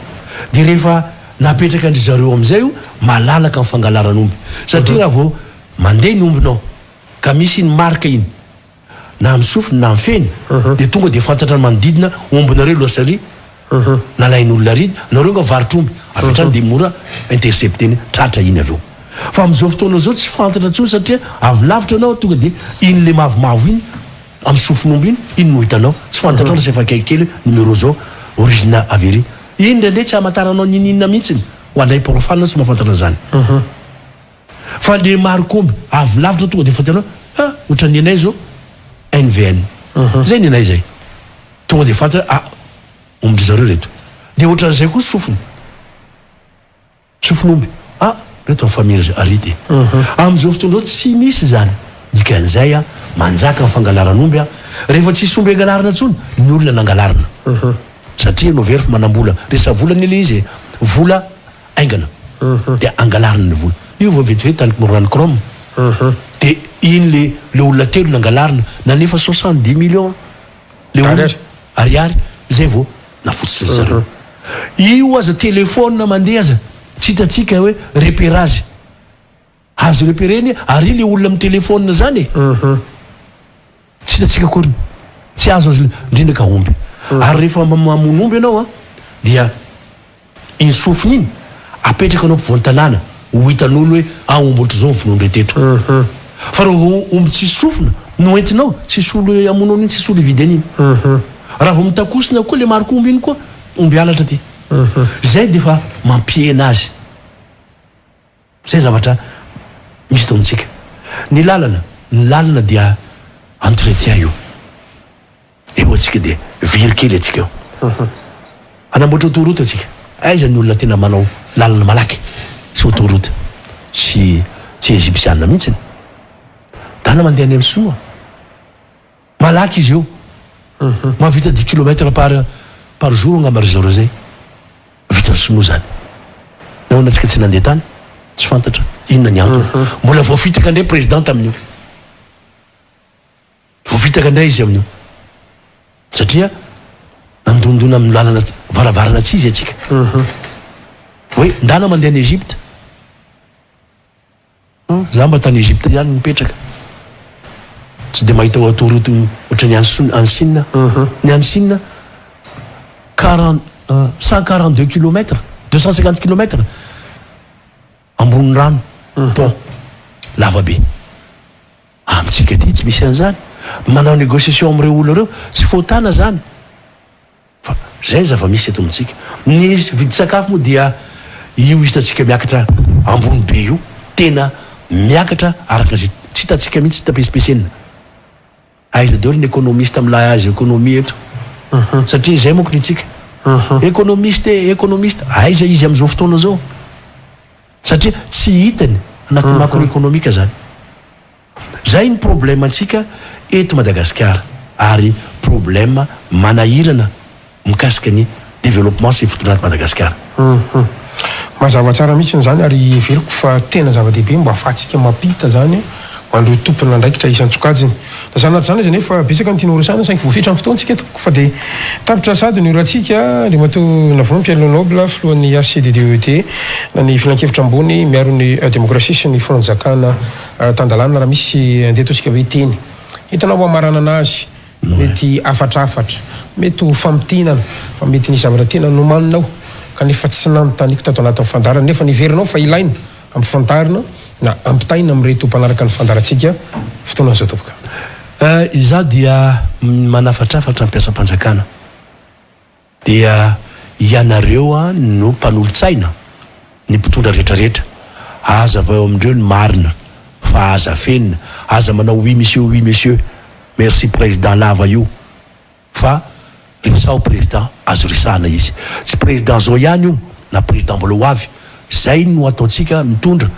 Dia rehefa napetraka an-dry zareo amin'izay io, malalaka ny fangalaran'omby. Satria raha vao mandeha ny ombinao, ka misy iny marque iny, na amin'ny sofiny na amin'ny feny, dia tonga dia fantatra ny manodidina, ombinareo loha sary, nalain'olona ary, nareo nga varotr'omby, avy hatrany dia mora intercepter-ny, tratra iny avy eo. Fa amin'izao fotoana izao tsy fantatra intsony satria avy lavitra ianao tonga dia iny le mavomavo iny amin'ny sofin'omby iny, iny no hitanao. Tsy fantatrao lasa efa akaiky kely hoe numéro zao, origine avy ery. Iny indraindray tsy hamantaranao n'inon'inona mihitsiny. Ho anay profane tsy mahafantatra an'izany. Fa le marik'omby avy lavitra tonga dia efa hitanao hoe ah, ohatran'ny anay izao NVN. Izay ny anay izay. Tonga dia fantatra hoe ah, ombin-dry zareo ireto. Dia ohatran'izay koa sofina. Sofin'omby. Ah, reto ny famille ary ity. Amin'izao fotoana izao tsy misy izany. Dikan'izay ah, manjaka ny fangalaran'omby ah. Rehefa tsisy omby angalarina intsony, ny olona nangalarina. Satria ianao very fa manam-bola. Resa-vola anie ilay izy e. Vola haingana. Dia angalarina ny vola. Io vao vetivety tany Morane Chrome. Dia iny le le olona telo nangalarina, nanefa 70 millions le olona. Ariary. Izay vao Navotsotry ry zareo. Io aza telephone mandeha aza tsy hitantsika hoe repérage. Azo repérer-ny ary le olona amin'ny telephone zany e. Tsy hitantsika akory. Tsy azo azo indrindra ka omby. Ary rehefa mamono omby ianao an dia iny sofiny iny apetraka anao ampovoan-tanàna ho hitan'olo hoe ah omby ohatr'izao ny vonoin-dre teto. Fa raha vao omby tsisy sofina no entinao, tsisy olo hamono an'iny, tsisy olo hividy an'iny. Raha vao mitakosina koa le marik'omby iny koa, omby halatra ty. Zay dia efa mampihena azy. Zay zavatra misy eto amintsika. Ny lalana, ny lalana dia entretien io. Eo antsika dia very kely antsika eo. Hanamboatra autoroute antsika. Aiza ny olona tena manao lalana malaky sy autoroute? Tsy tsy Egyptiana mihitsy. Dana mandeha any amin'ny sinoa. Malaky izy io. Mahavita dix kilomètres par par jour angamba ry zareo zay. Vitan'ny sinoa zany. Nahoana antsika tsy nandeha tany? Tsy fantatra inona ny antony. Mbola voafitaka indray président tamin'io. Voafitaka indray izy amin'io. Satria nandondona amin'ny lalana varavarana tsy izy antsika. Hoe ndana mandeha any Egypte. Za mba tany Egypte ihany nipetraka. Tsy dia mahita autoroute ohatran'ny any any Chine. Ny any Chine 40 142 kilomètres, 250 kilomètres ambony rano, pont lava be. Amintsika aty tsy misy an'izany. Manao négociation amin'ireo olona ireo, tsy fahotana izany. Fa izay ny zava-misy eto amintsika. Ny vidin-tsakafo moa dia io hitantsika miakatra ambony be io, tena miakatra araka izay tsy hitantsika mihitsy, tsy hita pesipesenina. Aiza daholo ny économiste milay azy économie eto? Satria izay manko ny antsika. Économiste e, économiste, aiza izy amin'izao fotoana izao? Satria tsy hitany anaty macroéconomique zany. Zay ny problème antsika eto Madagasikara ary problème manahirana mikasika ny développement sy fitondrana eto Madagasikara. Mazava tsara mihitsy izany ary heveriko fa tena zava-dehibe mba ahafahantsika mampita izany ho an'ireo tompon'andraikitra isan-tsokajiny. Na izany na tsy izany aza anefa betsaka ny tiana horesahina saingy voafetra ny fotoantsika tompoko fa dia tapitra sahady ny orantsika. Andriamatoa Navon Pierre Lenoble, filohan'ny HCDDED na ny Filankevitra ambony miaro ny demokrasia sy ny fanjakana tan-dalàna raha misy andeha ataontsika hoe teny entinao hamaranana azy mety hafatrafatra, mety ho famintinana fa mety nisy zavatra tena nomaninao kanefa tsy nanontaniako tato anatin'ny fandaharana nefa neverinao fa ilaina ampifantarina na ampitaina amin'ireto mpanaraka ny fandaharantsika fotoana izao tompoko. Izaho dia manafatrafatra mpiasam-panjakana. Dia ianareo no mpanolotsaina ny mpitondra retraretra, azavao amindreo ny marina fa aza afenina, aza manao oui monsieur oui monsieur, merci président lava io fa resaho président azo resahana izy, tsy président zao ihany io na président mbola ho avy, zay no ataontsika mitondra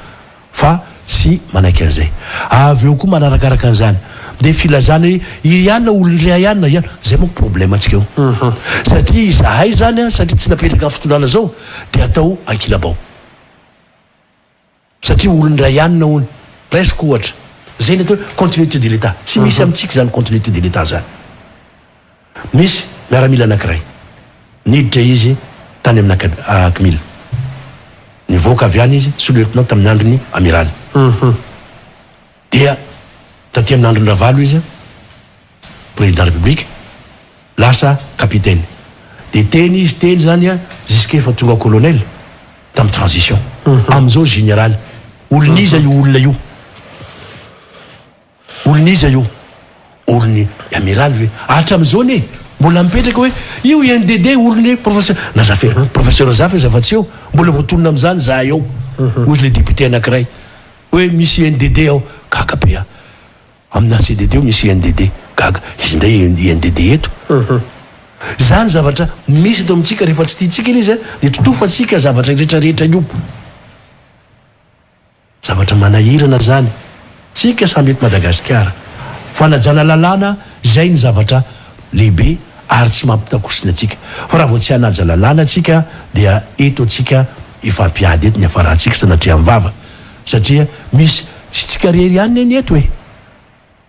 fa tsy manaiky an'izay. Avy eo koa manarakaraka an'izany dia filazana hoe i anona olon-dry i anona i anona, izay manko problème antsika eo. Satria izahay izany an, satria tsy napetraka ny fitondrana izao dia atao ankilabao. Satria olon-dry anona hono. Raisiko ohatra, izay ny atao hoe continuité de l'Etat. Tsy misy amintsika izany continuité de l'Etat izany. Nisy miaramila anankiray, niditra izy tany amin'ny Acmil. Nivoaka avy any izy, sous-lieutenant tamin'ny andron'ny amiraly. Dia taty amin'ny andron-dRavalo izy, président République, lasa capitaine. Dia teny izy teny izany jusqu'à efa tonga colonel tamin'ny transition. Amin'izao général. Olon'iza io olona io? Olon'iza io? Olon'i Amiraly ve? Hatramin'izao anie mbola mipetraka hoe io INDD olon'i Professeur na Zafy, Professeur Zafy aza fa tsy eo, mbola voatonona amin'izany izahay ao, hozy ilay député anankiray hoe misy INDD ao, gaga be aho. Amina CDD io misy INDD, gaga, izy indray INDD eto. Izany zavatra misy eto amintsika, rehefa tsy tiantsika ilay izy dia totofantsika zavatra rehetra rehetra io. Zavatra manahirana zany, tsika samy eto Madagasikara, fanajana lalàna zay ny zavatra lehibe ary tsy mampitakosina antsika, fa raha vao tsy hanaja lalàna tsika dia eto antsika hifampiady eto ny hafarantsika sanatria am vava satria misy tsy tsika rery ihany ne ny eto e!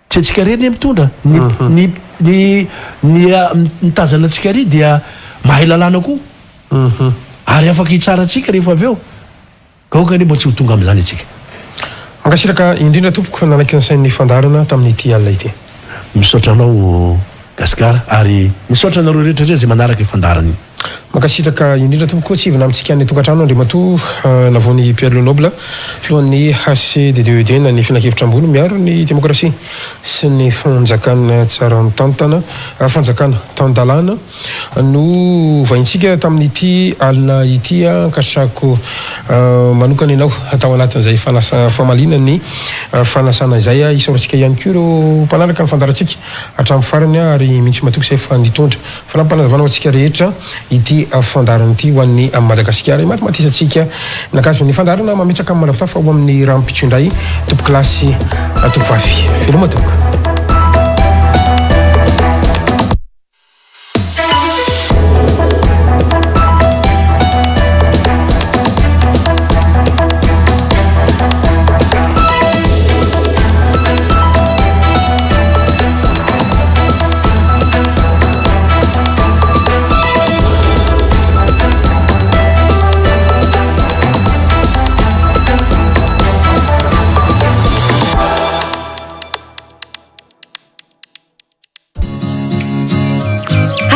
Tsy antsika rery ne mitondra, ny ny ny ny mitazana antsika ary dia mahay lalàna koa ary afaka hitsara antsika rehefa avy eo. Ka aoka anie mba tsy ho tonga amin'izany isika. Mankasitraka indrindra tompoko nanaiky ny sain'ny fandaharana tamin'ity alina ity. Misaotra anao Gasikara ary misaotra anareo rehetra rehetra izay manaraka io fandaharana io. Mankasitraka indrindra tompoko, tsy hivina amintsika any tokantrano Andriamatoa Navony Pierre Le Noble, filohan'ny HCDDED na ny Filankevitra Ambony miaro ny Demokrasia sy ny Fanjakana tsara mitantana, Fanjakana tan-dalàna. No vahintsika tamin'ity alina ity ankasitrahako manokana ianao tao anatin'izay fanasa famaliana ny fanasana izay. Isaorantsika ihany koa ireo mpanaraka ny fandaharantsika hatramin'ny farany ary mihitsy matoky izay fa nitondra fanampinazavana ho antsika rehetra ity fandaharana ity ho an'ny Madagasikara. Imatimatesantsika nakazo ny fandaharana mametraka amin'ny mandrapitafa ho amin'ny rahampitso indray tompokolahy sy tompovavy. Veloma tompoko.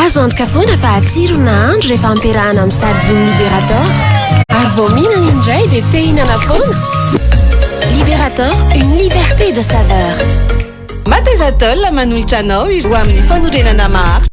Azo antoka foana fa hatsiro ny nahandro rehefa ampiarahana amin'ny sardine Liberator. Ary vao mihinana indray dia te hihinana foana. Liberator, une liberté de saveur. Matezatol manolotra anao ireo amin'ny fanorenana maharitra.